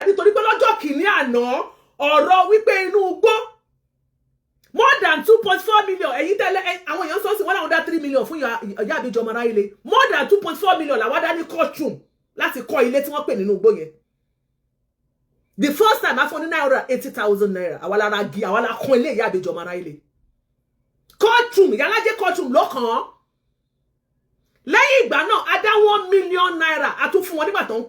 Nítorí pé lọ́jọ́ kìíní àná, ọ̀rọ̀ wípé inú igbó, more than 2.4 million. Ẹ̀yin tẹ́lẹ̀, àwọn èèyàn sọ sí wọn làwọn dá 3 million fún ìyá àbíjọ ọmọ aráyé. More than 2.4 million làwọn dá ní courtroom láti kọ́ ilé tí wọ́n pè nínú igbó yẹn. The first time, a fún ní ₦980,000. Àwa lára gi, àwa la kún ilé ìyá àbíjọ ọmọ aráyé. Courtroom, ìyálájẹ courtroom lọ́kàn. Lẹ́yìn ìgbà náà, a dá ₦1 million, a tún fún wọn nígbà tó ń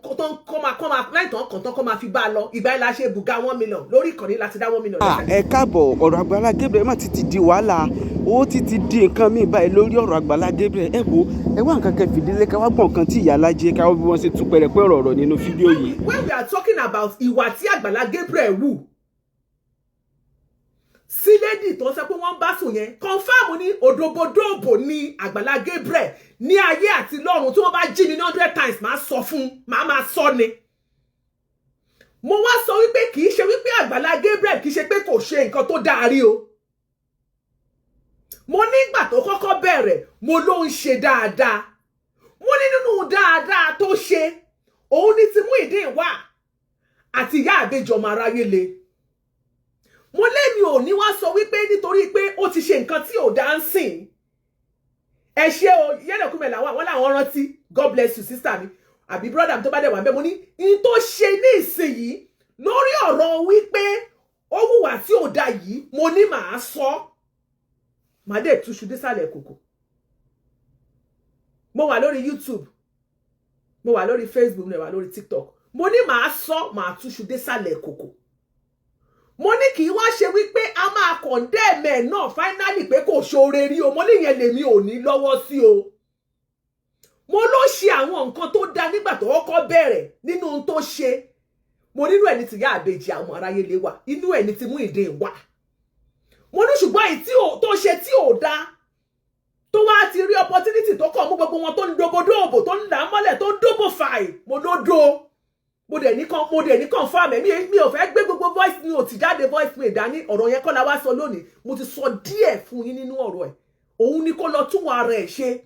kọ́ máa lẹ́yìn tó ń kàn tán kọ́ máa fi bá a lọ. Ìgbà yẹn la ṣe bùgá 1 million lórí ìkànnì láti dá 1 million. Ẹ káàbọ̀. Ọ̀rọ̀ Àgbàlá Gabriel má ti di wàhálà, ó ti di nǹkan míì báyìí lórí ọ̀rọ̀ Àgbàlá Gabriel. Ẹ wo, ẹ wá nǹkan kẹ fìdílé ká wá gbọ̀n nǹkan tí ìyálájẹ ká wá bí wọ́n ṣe tú pẹ̀rẹ̀pẹ̀ ọ̀rọ̀ nínú fídíò yìí. When we are talking about ìwà tí Àgbàlá Gabriel wù sí lady tó sọ pé wọ́n bá sùn yẹn, confirm ní òdòbodòbò ní Àgbàlá Gabriel ní ayé àti lọ́run. Tí wọ́n bá jí mi ní 100 times, máa sọ fún, máa máa sọ ni. Mo wá sọ wípé kì í ṣe wípé Àgbàlá Gabriel, kì í ṣe pé kò ṣe nǹkan tó dáa rí o. Mo nígbà tó kọ́kọ́ bẹ̀rẹ̀, mo ló ń ṣe dáadáa. Mo ní nínú dáadáa tó ṣe, òun ní ti Muyideen wà àti ìyá àbejò ọmọ aráyé le. Mo lémi ò ní wá sọ wípé nítorí pé ó ti ṣe nǹkan tí ò dá ń sìn. Ẹ ṣé o, yẹ́nàkúmẹ̀ làwọn àwọn làwọn rántí. God bless you, sister mi àbí brother mi tó bá dẹ̀ wà bẹ́ẹ̀. Mo ní n tó ṣe ní ìsinyìí lórí ọ̀rọ̀ wípé ó hùwà tí ò dá yìí, mo ní màá sọ, màá dẹ̀ túṣu désàlẹ̀ kòkò. Mo wà lórí YouTube, mo wà lórí Facebook, mo wà lórí TikTok. Mo ní màá sọ, màá túṣu désàlẹ̀ kòkò. Mo ní kì í wá ṣe wípé a máa condemn ẹ̀ náà finally pé kò ṣoore rí o. Mo ní ìyẹn lèmi ò ní lọ́wọ́ sí o. Mo ló ṣe àwọn nǹkan tó dáa nígbà tó kọ́kọ́ bẹ̀rẹ̀. Nínú ohun tó ṣe, mo nínú ẹ̀ ní ti ìyá àbèjì àwọn aráyé lè wà, inú ẹ̀ ní ti Muyideen wà. Mo ní ṣùgbọ́n èyí tó ṣe tí ò dáa, tó wá ti rí opportunity tó kàn mú gbogbo wọn, tó ń dogodóòbò, tó ń là á mọ́lẹ̀, tó ń dóbò fàì, mo ló dó. Mo dẹ̀ ní confirm ẹ̀. Mi ò fẹ́ gbé gbogbo voice mi ò ti jáde, voice mi dání. Ọ̀rọ̀ yẹn kọ́ la wá sọ lónìí. Mo ti sọ díẹ̀ fún yín nínú ọ̀rọ̀ ẹ̀. Òun ni kó lọ tún ara ẹ̀ ṣe.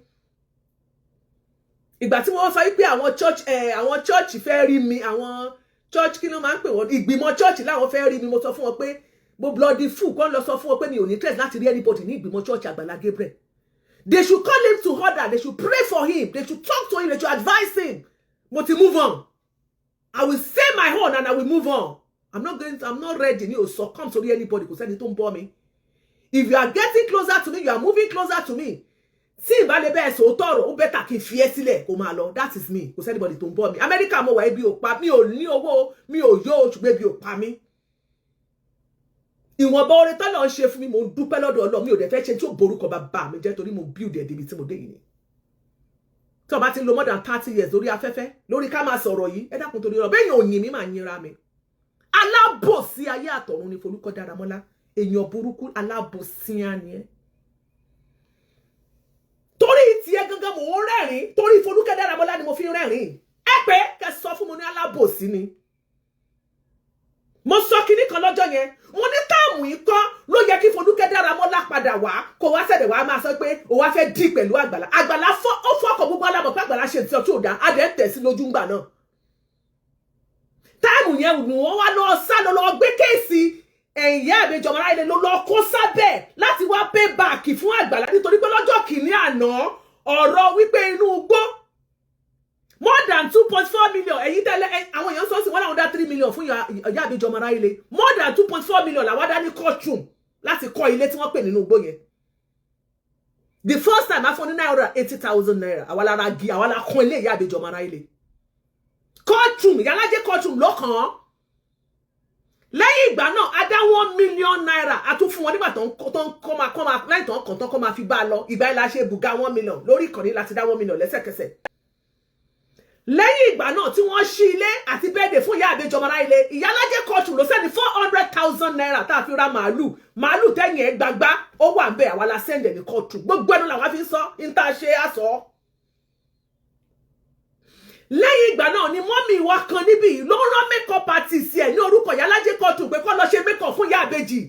Ìgbà tí wọ́n sọ wípé àwọn church fẹ́ rí mi, àwọn church, kí ló máa ń pè wọ́n, ìgbìmọ̀ church láwọn fẹ́ rí mi, mo sọ fún wọn pé mo bloody fool kọ́ lọ sọ fún wọn pé mi ò ní interest láti rí anybody ní ìgbìmọ̀ church Àgbàlá Gabriel. They should call him to order, they should pray for him, they should talk to him, they should advise him. Mo ti move on. I will say my own and I will move on. I'm not ready ní o succumb sórí anybody. Kò sẹ́ni tó ń bọ́ mi. If you are getting closer to me, you are moving closer to me, tí ìbá lè bẹ́ẹ̀ sòótọ́ ọ̀rọ̀, ó better kí n fi ẹ́ sílẹ̀ kó máa lọ. That is me. Kò sí anybody tó ń bọ́ mi. Amẹ́ríkà mo wà, ebi ò pa mi. Ò ní owó, mi ò yó, ṣùgbọ́n ebi ò pa mí. Ìwọ̀nba oore tọ́lọ̀ ń ṣe fún mi, mo ń dúpẹ́ lọ́dọ̀ Ọlọ́run. Mi ò dẹ̀ fẹ́ ṣe tí ò borúkọ bàbá mi jẹ́, torí mo build ẹ̀ débi tí mo dé yìí ni. Tí wọ́n bá ti ń lo more than 30 years lórí afẹ́fẹ́, lórí ká máa sọ̀rọ̀ yìí, ẹ dákun, torí ọ̀rọ̀ bẹ́ẹ̀ yẹn ò yìn mí, máa yinra mi. Alábòsí ayé àtọ̀run ni Folúkọ́ Dáramọ́lá. Èèyàn burúkú, alábòsí á ni ẹ́. Torí tiẹ̀ gangan mò ń rẹ́rìn, torí Folúkẹ́ Dáramọ́lá ni mo fi ń rẹ́rìn. Ẹ pé kẹ sọ fún mi ní alábòsí ni. Mo sọ kinní kan lọ́jọ́ yẹn, mo ní time yìí kọ́ ló yẹ kí Folúkẹ́ Dáramọ́lá padà wá, kó wá sẹ̀dẹ̀ wá máa sọ pé ó wá fẹ́ dì pẹ̀lú Àgbàlá. Àgbàlá fọ́, ó fọ́kọ̀. Gbogbo alámọ̀ pé Àgbàlá ṣe tí ò dá, á dẹ̀ ń tẹ̀ sí lójú ńgbà náà. Time yẹn ni wọ́n wá lọ sá lọ, lọ gbé case ẹ̀yìn àbẹjọ ọmọ aráyé ló lọ kó sábẹ̀ láti wá pay back fún Àgbàlá. Nítorí pé lọ́jọ́ kìíní àná, ọ̀rọ̀ wípé inú igbó, more than 2.4 million. Ẹ̀yin tẹ́lẹ̀, àwọn èèyàn sọ sí wọn làwọn dá 3 million fún ìyá àbíjọ ọmọ aráyé. More than 2.4 million làwọn dá ní courtroom láti kọ́ ilé tí wọ́n pè nínú igbó yẹn. The first time, a fún ní ₦980,000. Àwa lára gi, àwa la kún ilé ìyá àbíjọ ọmọ aráyé. Courtroom, ìyálájẹ courtroom lọ́kàn. Lẹ́yìn ìgbà náà, a dá ₦1 million, a tún fún wọn nígbà tó ń kọ́ máa lẹ́yìn tó ń kàn tán kọ́ máa fi bá a lọ. Ìgbà yẹn la ṣe bùgá 1 million lórí ìkànnì láti dá 1 million lẹ́sẹ̀kẹsẹ̀. Lẹ́yìn ìgbà náà tí wọ́n ṣí ilé àti birthday fún ìyá àbẹjọ ọmọ aráyé, ìyálájẹ kóòtù ló send ₦400,000 tá a fi ra màálù. Màálù tẹ́yìn ẹ̀ gbagba, ó wà ń bẹ̀. Àwa la send ẹ̀ ní kóòtù. Gbogbo ẹnu làwa fi ń sọ ní tá a ṣe àsọ. Lẹ́yìn ìgbà náà ni mummy wa kan níbí yìí ló rán makeup artist ẹ̀ ní orúkọ ìyálájẹ kóòtù pé kó lọ ṣe makeup fún ìyá àbèjì.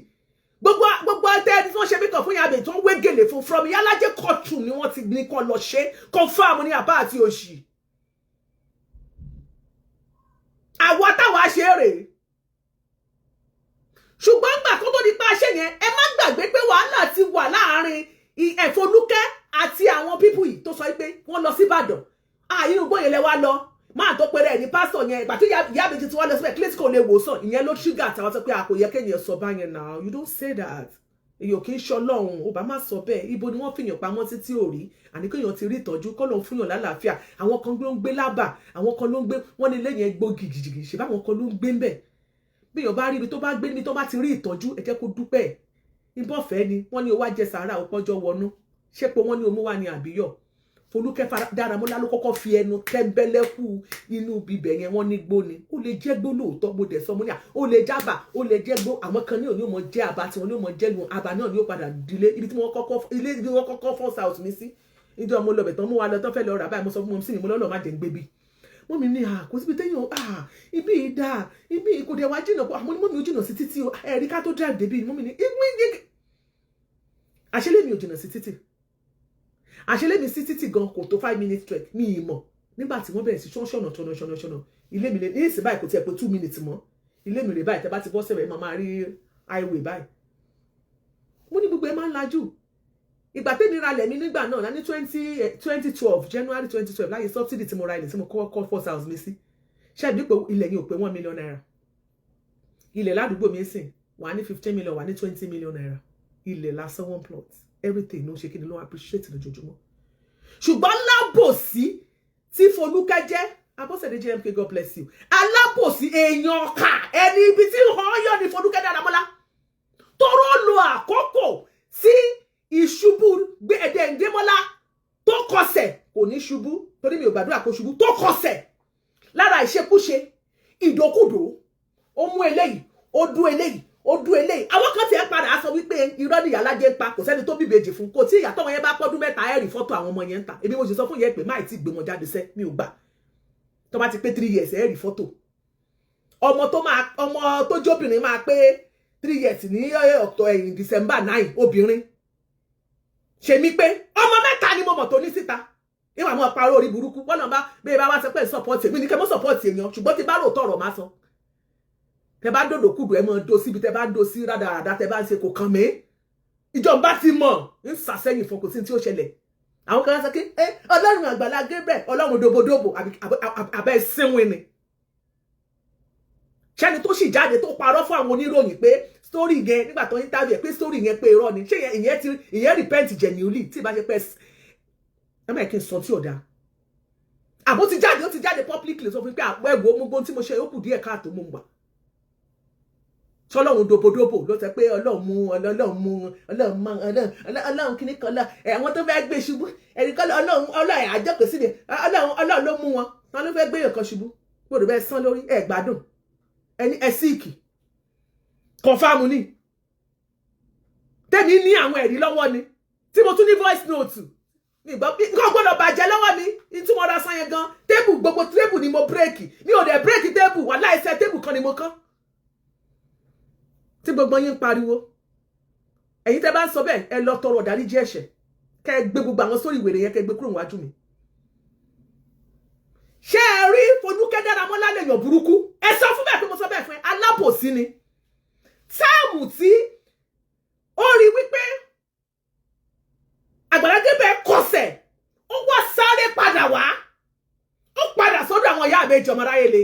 Gbogbo ẹtẹ tí wọ́n ṣe makeup fún ìyá àbèjì, tó ń wé gèlè fún, from ìyálájẹ kóòtù ni wọ́n ti ní kó lọ ṣe. Confirm ní àbá àti òṣì. Àwa táwa ṣe é rèé. Ṣùgbọ́n gbà kó tó di pa ṣe yẹn, ẹ má gbàgbé pé wàhálà ti wà láàárín Ẹ̀fọ́lúkẹ́ àti àwọn people yìí tó sọ pé wọ́n lọ sí Ìbàdàn. Inú gbóyè lẹ wá lọ máa tó péré ẹ̀ ní pásítọ̀ yẹn. Ìgbà tí ìyá àbèjì tí wọ́n lọ síbẹ̀, kílẹ̀sì kò lè wòsàn. Ìyẹn ló trigger àtàwọn sọ pé a kò yẹ kéèyàn sọ báyẹn náà. You don't say that. Èyàn kì í ṣọlọ́run, ó bá má sọ bẹ́ẹ̀. Ibo ni wọ́n fìyàn pamọ́ sí tí ò rí? Àní kéèyàn ti rí ìtọ́jú, kọ́ ló ń fúnyàn lálàáfíà. Àwọn kan ló ń gbé lábà, àwọn kan ló ń gbé wọ́n ní ilé yẹn gbó gìgìgì ṣe báwọn kan ló ń gbé ń bẹ̀. Bí èèyàn bá rí ibi tó bá gbé, níbi tó bá ti rí ìtọ́jú, ẹ jẹ́ kó dúpẹ́. Ìbọ̀fẹ́ ni wọ́n ní o wá jẹ sàárà òpọ́jọ́ wọnú. Ṣé pé wọ́n ní omú wà ní àbíyọ̀? Folúkẹ́ Dáramọ́lá ló kọ́kọ́ fi ẹnu tẹ́ńbẹ́lẹ́kù inú bíbẹ̀ yẹn. Wọ́n ní gbó ni, ó lè jẹ́ gbó lóòótọ́. Mo dẹ̀ sọ, mo ní à, ó lè jábà, ó lè jẹ́ gbó. Àwọn kan ní òní ò mọ jẹ́ àbá tí wọ́n ní ò mọ jẹ́ lu àbá náà ní ó padà dílé ibi tí wọ́n kọ́kọ́ ilé ibi wọ́n kọ́kọ́ force out mi sí. Níjọ́ mo lọ bẹ̀ tán, mú wa lọ tán, fẹ́ lọ rà báyìí, mo sọ fún mọ́ sí mi, mo lọ́lọ́ má jẹ́ ń gbé bí. Mọ́ mi ní à, kò síbi téèyàn à, ibi yìí dáa, ibi yìí kò dẹ̀ wá jìnnà. Àmọ́ ní mọ́ mi ò jìnnà sí títí o, ẹ̀rí ká tó drive débi. Mọ́ mi ní àṣẹlẹ̀ mi ò jìnnà sí títì, àṣẹlẹ̀ mi sí títì gan kò tó 5 minutes trek. Mi ì mọ̀ nígbà tí wọ́n bẹ̀rẹ̀ sí ṣọ́nà ṣọ́nà ṣọ́nà ṣọ́nà ilé mi lè ní ìsìn báyìí, kò tiẹ̀ pé 2 minutes mọ́. Ilé mi rè báyìí, tẹ́ bá ti bọ́ sẹ̀rẹ̀, máa máa rí highway báyìí. Mo ní gbogbo ẹ máa ń lajú. Ìgbà tẹ́mi ra lẹ̀ mi nígbà náà ní 2012, January 2012, láyé subsidy tí mo ra ilẹ̀ tí mo kọ́ kọ́ first house mi sí, ṣáà pé ilẹ̀ yìí ò pé ₦1 million. Ilẹ̀ ládùúgbò mi sìn wà ní 15 million, wà ní ₦20 million. Ilẹ̀ lásán, one plot, everything ló ń ṣe kí ni, ló ń appreciate lójoojúmọ́. Ṣùgbọ́n lábòsí tí Folúkẹ́ jẹ́, Abọ́sẹ̀dé JMK, God bless you. Alábòsí èèyàn ọ̀kà ẹni ibi tí hàn yọ ní Folúkẹ́ Dáramọ́lá tóró lo àkókò tí ìṣubú Ẹ̀dẹ̀ǹdẹ́mọ́lá tó kọsẹ̀. Kò ní ṣubú torí mi ò gbàdúrà kó ṣubú. Tó kọsẹ̀ lára ìṣekúṣe, ìdókùdó, ó mú eléyìí, ó dún eléyìí, ó dún eléyìí. Àwọn kan tiẹ̀ padà sọ wípé irọ́ ni ìyálájẹ ń pa, kò sẹ́ni tó bí ìbejì fún, kò tí ìyàtọ̀ wọn yẹn bá pọ́dún 3, ẹ̀rì fọ́tò àwọn ọmọ yẹn ń ta. Èmi mo sì sọ fún yẹn pé máì tí gbé wọn jáde sẹ́, mi ò gbà. Tó bá ti pé 3 years, ẹ̀rì fọ́tò ọmọ tó máa, ọmọ tó jóbìnrin máa pé 3 years ní ọ̀tọ̀ ẹ̀yìn December 9. Obìnrin ṣe mí pé ọmọ mẹ́ta ni mo mọ̀ tó ní síta. Ìwà mọ́ parọ́ orí burúkú wọ́n náà bá bẹ́ẹ̀ bá wá sọ pé support èmi ní kẹ́ mọ́ support èèyàn, ṣùgbọ́n tí bá rò tọ̀rọ̀ máa sọ. Tẹ bá dòdò kùdù, ẹ mọ́ do síbi tẹ bá ń do sí rádaràda, tẹ bá ń ṣe kò kàn mí. Ìjọba ti mọ̀ ń sàsẹ́yìn fún, kò sí tí ó ṣẹlẹ̀. Àwọn kan sọ pé ẹ Ọlọ́run Àgbàlá Gabriel, Ọlọ́run dòbòdòbò, àbẹ́ sínwìn ni. Ṣẹ́ni tó sì jáde tó parọ́ fún àwọn oníròyìn pé story yẹn, nígbà tó ń interview ẹ̀, pé story yẹn, pé irọ́ ni, ṣé ìyẹn ti ìyẹn repent genuinely? Tí ìbá ṣe pẹ́ ẹ má kí n sọ tí ò dáa. Àbó ti jáde, ó ti jáde publicly sọ fún mi pé àpò ẹ̀wò gbogbo tí mo ṣe, ó kù díẹ̀ káàtó. Mo gbà sọlọ́run dòbòdòbò ló sọ pé Ọlọ́run mú, Ọlọ́run mú, Ọlọ́run mọ, Ọlọ́run, Ọlọ́run kìíní kan lọ ẹ̀, àwọn tó fẹ́ gbé ṣubú ẹ̀rí kọ́, Ọlọ́run, Ọlọ́run àjọkò sí ni, Ọlọ́run, Ọlọ́run ló mú wọn. Wọn ló fẹ́ gbé èèyàn kan ṣubú, gbọ́dọ̀ bẹ́ẹ̀ sán lórí ẹ̀ gbádùn ẹni ẹ̀ sick, confirm ni. Tẹ́mi ní àwọn ẹ̀rí lọ́wọ́ ni tí mo tún ní voice note nǹkan gbọ́dọ̀ bàjẹ́ lọ́wọ́ mi ní tí mo ra san yẹn gan. Table, gbogbo table ni mo break. Mi ò dẹ̀ break table wà láìsẹ̀, table kan ni mo kán tí gbogbo yín ń pariwo. Ẹ̀yin tẹ́ bá ń sọ bẹ́ẹ̀, ẹ lọ tọrọ ìdáríjì ẹ̀ṣẹ̀, kẹ́ ẹ gbé gbogbo àwọn sórí ìwèrè yẹn, kẹ́ ẹ gbé kúrò níwájú mi. Ṣé ẹ rí Folúkẹ́ Dáramọ́lá lèèyàn burúkú? Ẹ sọ fún bẹ́ẹ̀ pé mo sọ bẹ́ẹ̀ fún ẹ. Alábòsí ni. Táàmù tí ó rí wípé Àgbàlá Gabriel kọsẹ̀, ó wá sáré padà wá, ó padà sọ́dọ̀ àwọn ìyá àbẹ́jọ ọmọ aráyé le,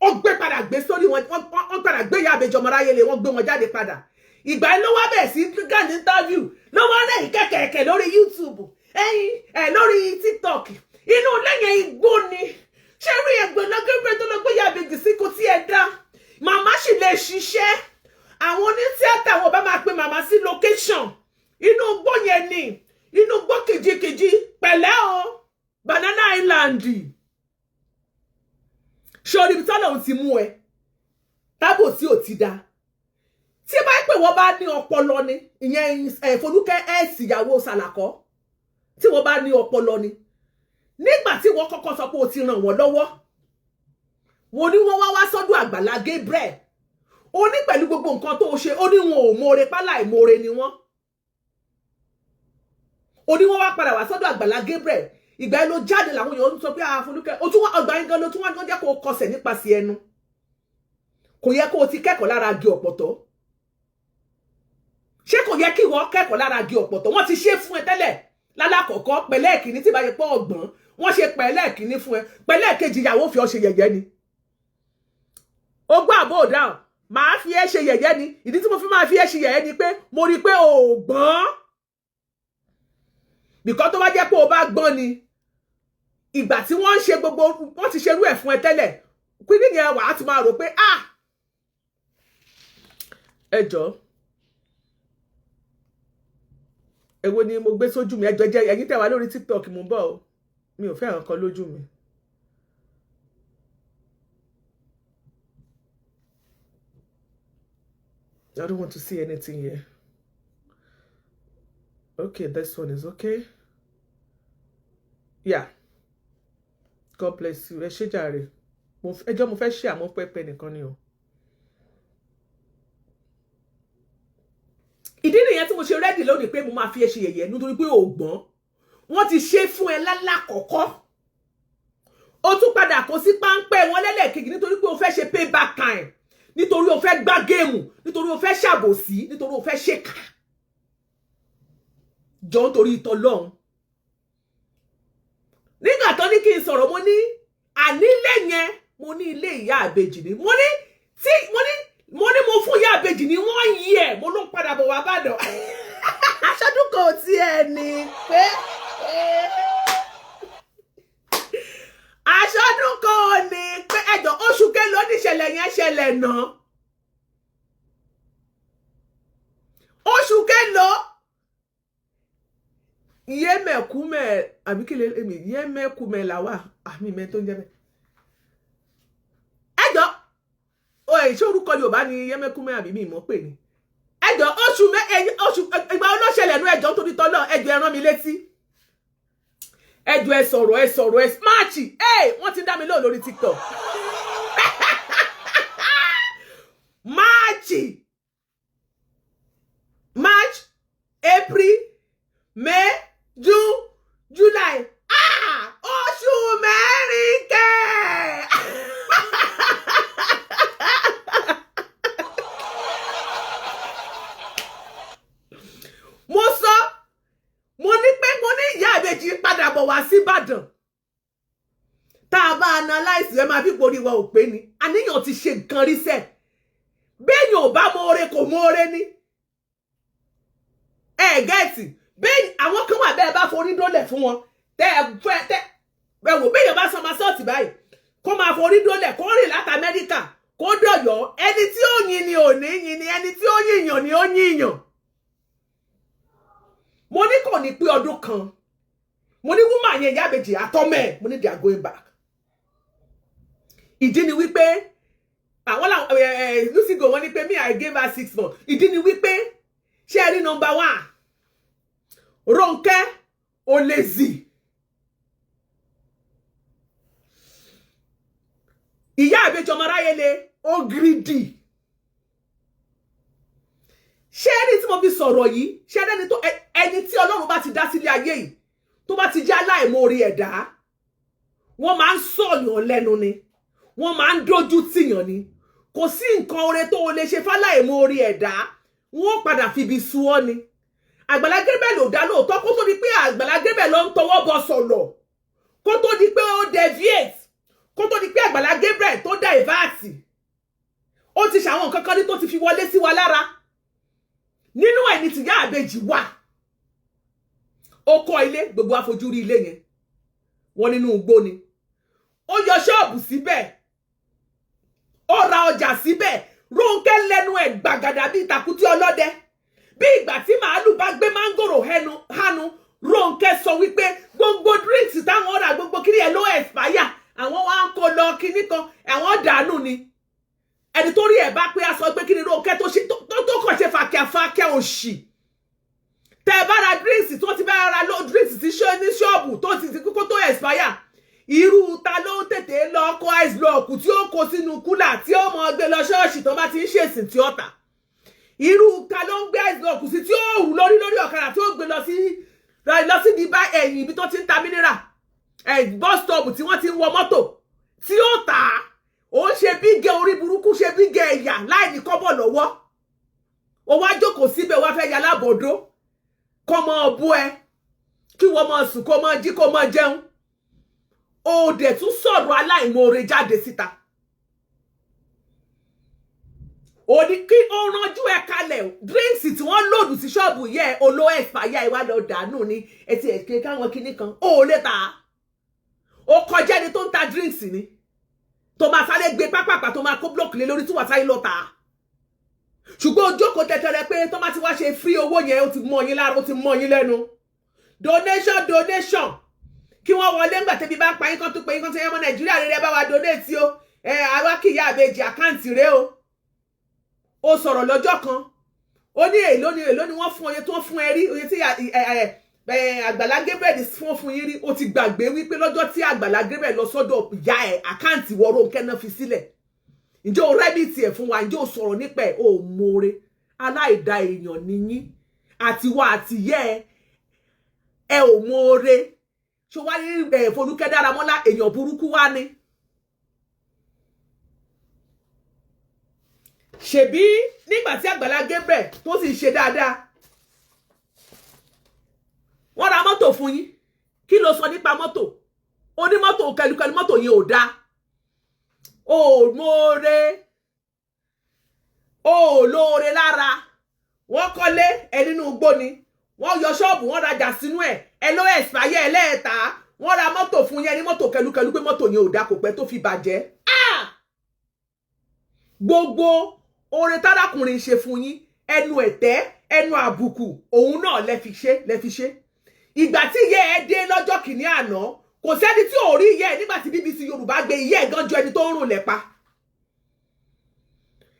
ó gbé padà gbé sórí wọn, wọ́n padà gbé ìyá àbẹ́jọ ọmọ aráyé le, wọ́n gbé wọn jáde padà. Ìgbà yẹn ló wá bẹ̀rẹ̀ sí grant interview, ló wá rẹ̀ kẹ̀kẹ̀kẹ̀ lórí YouTube, ẹ̀yìn ẹ̀ lórí TikTok. Inú lẹ́yìn igbó ni ṣé rí ẹgbẹ́ lọ́gẹ́gbẹ́ tó lọ gbé ìyá àbẹ́jì sí, kò tí ẹ dá màmá sì lè ṣiṣẹ́. Àwọn onítíátà wọn bá máa pe màmá sí location, inú igbó yẹn ni, inú igbó kìjikìji. Pẹ̀lẹ́ o, Banana Island. Ṣé ibi tọ́lọ́run ti mú ẹ tábò tí ò ti da? Tí bá pè wọ́n bá ní ọpọlọ ni, ìyẹn Folúkẹ́ ẹ̀sì ìyàwó Sàlàkọ́, tí wọ́n bá ní ọpọlọ ni, nígbà tí wọ́n kọ́kọ́ sọ pé o ti ràn wọ́n lọ́wọ́, mo ní wọ́n wá wá sọ́dọ̀ Àgbàlá Gabriel, ó ní pẹ̀lú gbogbo nǹkan tó ṣe, ó ní wọn ò mọ̀ọ́re, pálá ìmọ̀ọ́re ni wọ́n. Ó ní wọ́n wá padà wá sọ́dọ̀ Àgbàlá Gabriel. Ìgbà yẹn ló jáde, làwọn èèyàn ń sọ pé ah, Folúkẹ́, o tún wá ọgbà yẹn gan ló tún wá jẹ́ kó o kọsẹ̀ nípasẹ̀ ẹnu. Kò yẹ kó o ti kẹ́kọ̀ọ́ lára igi ọ̀pọ̀tọ́? Ṣé kò yẹ kí ìwọ kẹ́kọ̀ọ́ lára igi ọ̀pọ̀tọ́? Wọ́n ti ṣe fún ẹ tẹ́lẹ̀ lálákọ̀ọ́kọ́, pẹ̀lẹ́ ìkíní tí bá yẹ pọ́ ọgbọ̀n, wọ́n ṣe pẹ̀lẹ́ ìkíní fún ẹ, pẹ̀lẹ́ ìkejì ìyàwó fi ọ́ ṣe yẹ̀yẹ́ ni. Ó gbọ́ àbó dáhùn, màá fi ẹ́ ṣe yẹ̀yẹ́ ni. Ìdí tí mo fi máa fi ẹ́ ṣe yẹ̀yẹ́ ni pé mo rí i pé o ò gbọ́n. Bìkọ́ tó bá jẹ́ pé o bá gbọ́n ni, ìgbà tí wọ́n ń ṣe gbogbo, wọ́n ti ṣerú ẹ̀ fún ẹ tẹ́lẹ̀, kíní yẹn wàá ti máa rò pé ah, ẹ jọ̀ọ́, èwo ni mo gbé sójú mi? Ẹjọ jẹ ẹ̀yin tẹ́ wà lórí TikTok, mo ń bọ̀ o, mi ò fẹ́ nǹkan lójú mi. I don't want to see anything here. Okay, this one is okay. Yeah. God bless you. Ẹ ṣé jàre. Ẹjọ́ mo fẹ́ ṣe àmọ́ pẹ́pẹ́ nìkan ni o. Ìdí nìyẹn tí mo ṣe ready lónìí pé mo máa fi ẹ ṣe yẹ̀yẹ́, nítorí pé o gbọ́n. Wọ́n ti ṣe fún ẹ lálákọ̀ọ́kọ́. O tún padà kó sí páńpẹ́ wọn lẹ́lẹ́kejì nítorí pé o fẹ́ ṣe payback time, nítorí o fẹ́ gbá game, nítorí o fẹ́ ṣàbòsí, nítorí o fẹ́ ṣèkà. Jọ nítorí ìtọ́lọ́hún. Nígbà tó ní kí n sọ̀rọ̀, mo ní ànílé yẹn, mo ní ilé ìyá àbèjì ni. Mo ní tí mo ní mo fún ìyá àbèjì ní wọ́n yí ẹ̀, mo ló ń padà bọ̀ wá bàdàn. Aṣọ́dún kan ò tiẹ̀ ní pé aṣọ́dún kan ò ní pé ẹjọ́ oṣù kélòó níṣẹ̀lẹ̀ yẹn ṣẹlẹ̀ náà? Oṣù kélòó? Yémẹ̀kúmẹ̀ àbí kí lè èmi yémẹ̀kúmẹ̀ làwà àmì ìmẹ̀ tó ń jẹ́ bẹ́ẹ̀. Ẹjọ́ ṣé orúkọ Yorùbá ni yémẹ̀kúmẹ̀ àbí mi ìmọ̀ pè ní? Ẹjọ́ oṣù oṣù ìgbà olóṣèlè nú ẹjọ́ nítorí tọ́lọ́, ẹjọ́ ẹ rán mi létí. Ẹjọ́ ẹ sọ̀rọ̀, ẹ sọ̀rọ̀, ẹ máàcì ẹ wọ́n ti ń dá mi lóhùn lórí TikTok. Máàcì, March, April, May, June, July, ah, oṣù mẹ́rin kẹ́. Mo sọ, mo ní pé mo ní ìyá àbèjì padà bọ̀ wá sí Ìbàdàn. Tá a bá analyse ẹ máa fi porí wa ò pé ni. Àníyàn ti ṣe nǹkan rí sẹ́. Béèyàn ò bá mọ oore kò mọ oore ni. Ẹ gẹ́ẹ̀tì, bẹ́ẹ̀ àwọn kan wà bẹ́ẹ̀ bá forí dólẹ̀ fún wọn. Tẹ́ ẹ fẹ́ tẹ́ ẹ wò béèyàn bá san masọ́ọ̀tì báyìí, kó máa forí dólẹ̀, kó rìn láti Amẹ́ríkà, kó dọ̀yọ́. Ẹni tí ó yin ni ò ní yin ni, ẹni tí ó yìnyàn ni ó yìnyàn. Mo ní kò ní pé ọdún kan. Mo ní woman yẹn ìyá àbèjì àtọ́mẹ̀, mo ní they are going back. Ìdí ni wípé àwọn làwọn Lucy go wọ́n ní pé me I gave her 6 months. Ìdí ni wípé ṣé ẹ rí number 1, Ronke Olezi. Ìyá àbèjì ọmọ aráyé le, ó greedy. Ṣé ẹni tí mo fi sọ̀rọ̀ yìí, ṣé ẹni tó ẹni tí Ọlọ́run bá ti dá sílé ayé yìí, tó bá ti jẹ́ aláìmoore ẹ̀dá, wọ́n máa ń sọ̀yàn lẹ́nu ni, wọ́n máa ń dójú tìyàn ni. Kò sí nǹkan oore tó o lè ṣe fáláìmoore ẹ̀dá, wọ́n padà fibi sú ọ ni. Àgbàlá Gabriel ò dá lóòótọ́, kó tó di pé Àgbàlá Gabriel ló ń tọwọ́ bọ sọ̀lọ̀, kó tó di pé ó deviate, kó tó di pé Àgbàlá Gabriel tó divert, ó ti ṣàwọn nǹkan kan ní tó ti fi wọlé sí wa lára. Nínú ẹ̀ ní tìyá àbèjì wà. Ó kọ́ ilé, gbogbo afojú rí ilé yẹn, wọ́n nínú igbó ni. Ó yọ ṣọ́ọ̀bù síbẹ̀, ó ra ọjà síbẹ̀. Rónkẹ́ lẹ́nu ẹ̀ gbàgàdà bíi tàkútí ọlọ́dẹ, bí ìgbà tí màálù bá gbé mángòrò hánu. Rónkẹ́ sọ wípé gbogbo drinks táwọn rà, gbogbo kiri ẹ̀ ló expire, àwọn wá ń kó lọ kíní kan, àwọn dànù ni. Ẹni tó rí ẹ̀ bá pé a sọ pé kí ni Rónkẹ́ tó ṣe tó kàn ṣe fàkíàfàkíà òṣì. Tẹ ẹ bá ra drinks tó ti bá ra drinks tí ṣe ní ṣọ́ọ̀bù tó ti kókó tó expire, irú ta ló ń tètè lọ kó ice block tí ó kó sínú kúlà tí ó mọ gbé lọ ṣọ́ọ̀ṣì tó bá ti ń ṣèsìn tí ó tà? Irú ta ló ń gbé ice block sí tí ó rù lórí lórí ọ̀kadà tí ó gbé lọ sí di bá ẹ̀yìn ibi tó ti ń ta mineral bus stop tí wọ́n ti ń wọ mọ́tò tí ó tà á? Ó ń ṣe bígẹ orí burúkú, ṣe bígẹ ẹ̀yà láì ní kọ́bọ̀ lọ́wọ́. Ó wá jókòó síbẹ̀, wá fẹ́ ya lábọ̀dó, kọ́ mọ ọbú ẹ, kí wọ́n máa sùn, kó máa jí, kó máa jẹun. Ó dẹ̀ tún sọ̀rọ̀ aláìmoore jáde síta. Ó ní kí ó ránjú ẹ kalẹ̀. Drinks tí wọ́n lòdù sí ṣọ́ọ̀bù yẹ olówó ẹ̀fàyà ìwà lọ dànù ni etí ẹ̀kẹ́ káwọn kinní kan ó lè ta. Ó kọjá ẹni tó ń ta drinks ni tó máa sáré gbé pápápá, tó máa kó blọọkì lé lórí tí wàá sáré lọ tà á. Ṣùgbọ́n ó jókòó tẹtẹrẹ pé tó máa ti wá ṣe free owó yẹn, ó ti mọ yín lára, ó ti mọ yín lẹ́nu. Donation, donation, kí wọ́n wọlé ńgbà tẹ́bí bá ń pa yín kan tó pé yín kan tó yẹ mọ́ Nàìjíríà rere, bá wa donate o, ẹ àwa kì í yá àbejì account rẹ o. Ó sọ̀rọ̀ lọ́jọ́ kan, ó ní èló ni, èló ni wọ́n fún, oye tó ń fún ẹ rí, oye tí Àgbàlá Gabriel fún yín rí. Ó ti gbàgbé wípé lọ́jọ́ tí Àgbàlá Gabriel lọ sọ́dọ̀ ìyá ẹ̀, account wọ Rónkẹ́ náà fi sílẹ̀. Ǹjẹ́ o rẹ́bí tiẹ̀ fún wa? Ǹjẹ́ o sọ̀rọ̀ nípa ẹ̀? O mọ̀ọ́re aláìda èèyàn nìyín, àtiwọ́ àtìyẹ́ ẹ, ẹ ò mọ̀ọ́re. Ṣé wá ní ẹ̀ Folúkẹ́ Dáramọ́lá, èèyàn burúkú wá ni. Ṣèbí nígbà tí Àgbàlá Gabriel tó sì ṣe dáadáa, wọ́n ra mọ́tò fún yín. Kí ló sọ nípa mọ́tò? Onímọ́tò kẹlukẹlu, mọ́tò yẹn ò dáa. Ò mọ̀ọ́re, ò lóore lára. Wọ́n kọ́lé ẹ nínú igbó ni, wọ́n yọ ṣọ́ọ̀bù, wọ́n rajà sínú ẹ̀, ẹ ló ẹ̀sìpáyé ẹlẹ́ẹ̀ta. Wọ́n ra mọ́tò fún yẹn ní mọ́tò kẹlukẹlu, pé mọ́tò yẹn ò dáa, kò pẹ́ tó fi bàjẹ́. Gbogbo oore tárákùnrin ṣe fún yín, ẹnu ẹ̀tẹ́, ẹnu àbùkù, òun náà lẹ fi ṣe, lẹ fi ṣe. Ìgbà tí ìyá ẹ dé lọ́jọ́ kìíní àná, kò sẹ́ni tí ò rí ìyá ẹ. Nígbà tí BBC Yorùbá gbé ìyá ẹ gan ju ẹni tó ń rùn lẹ́pa.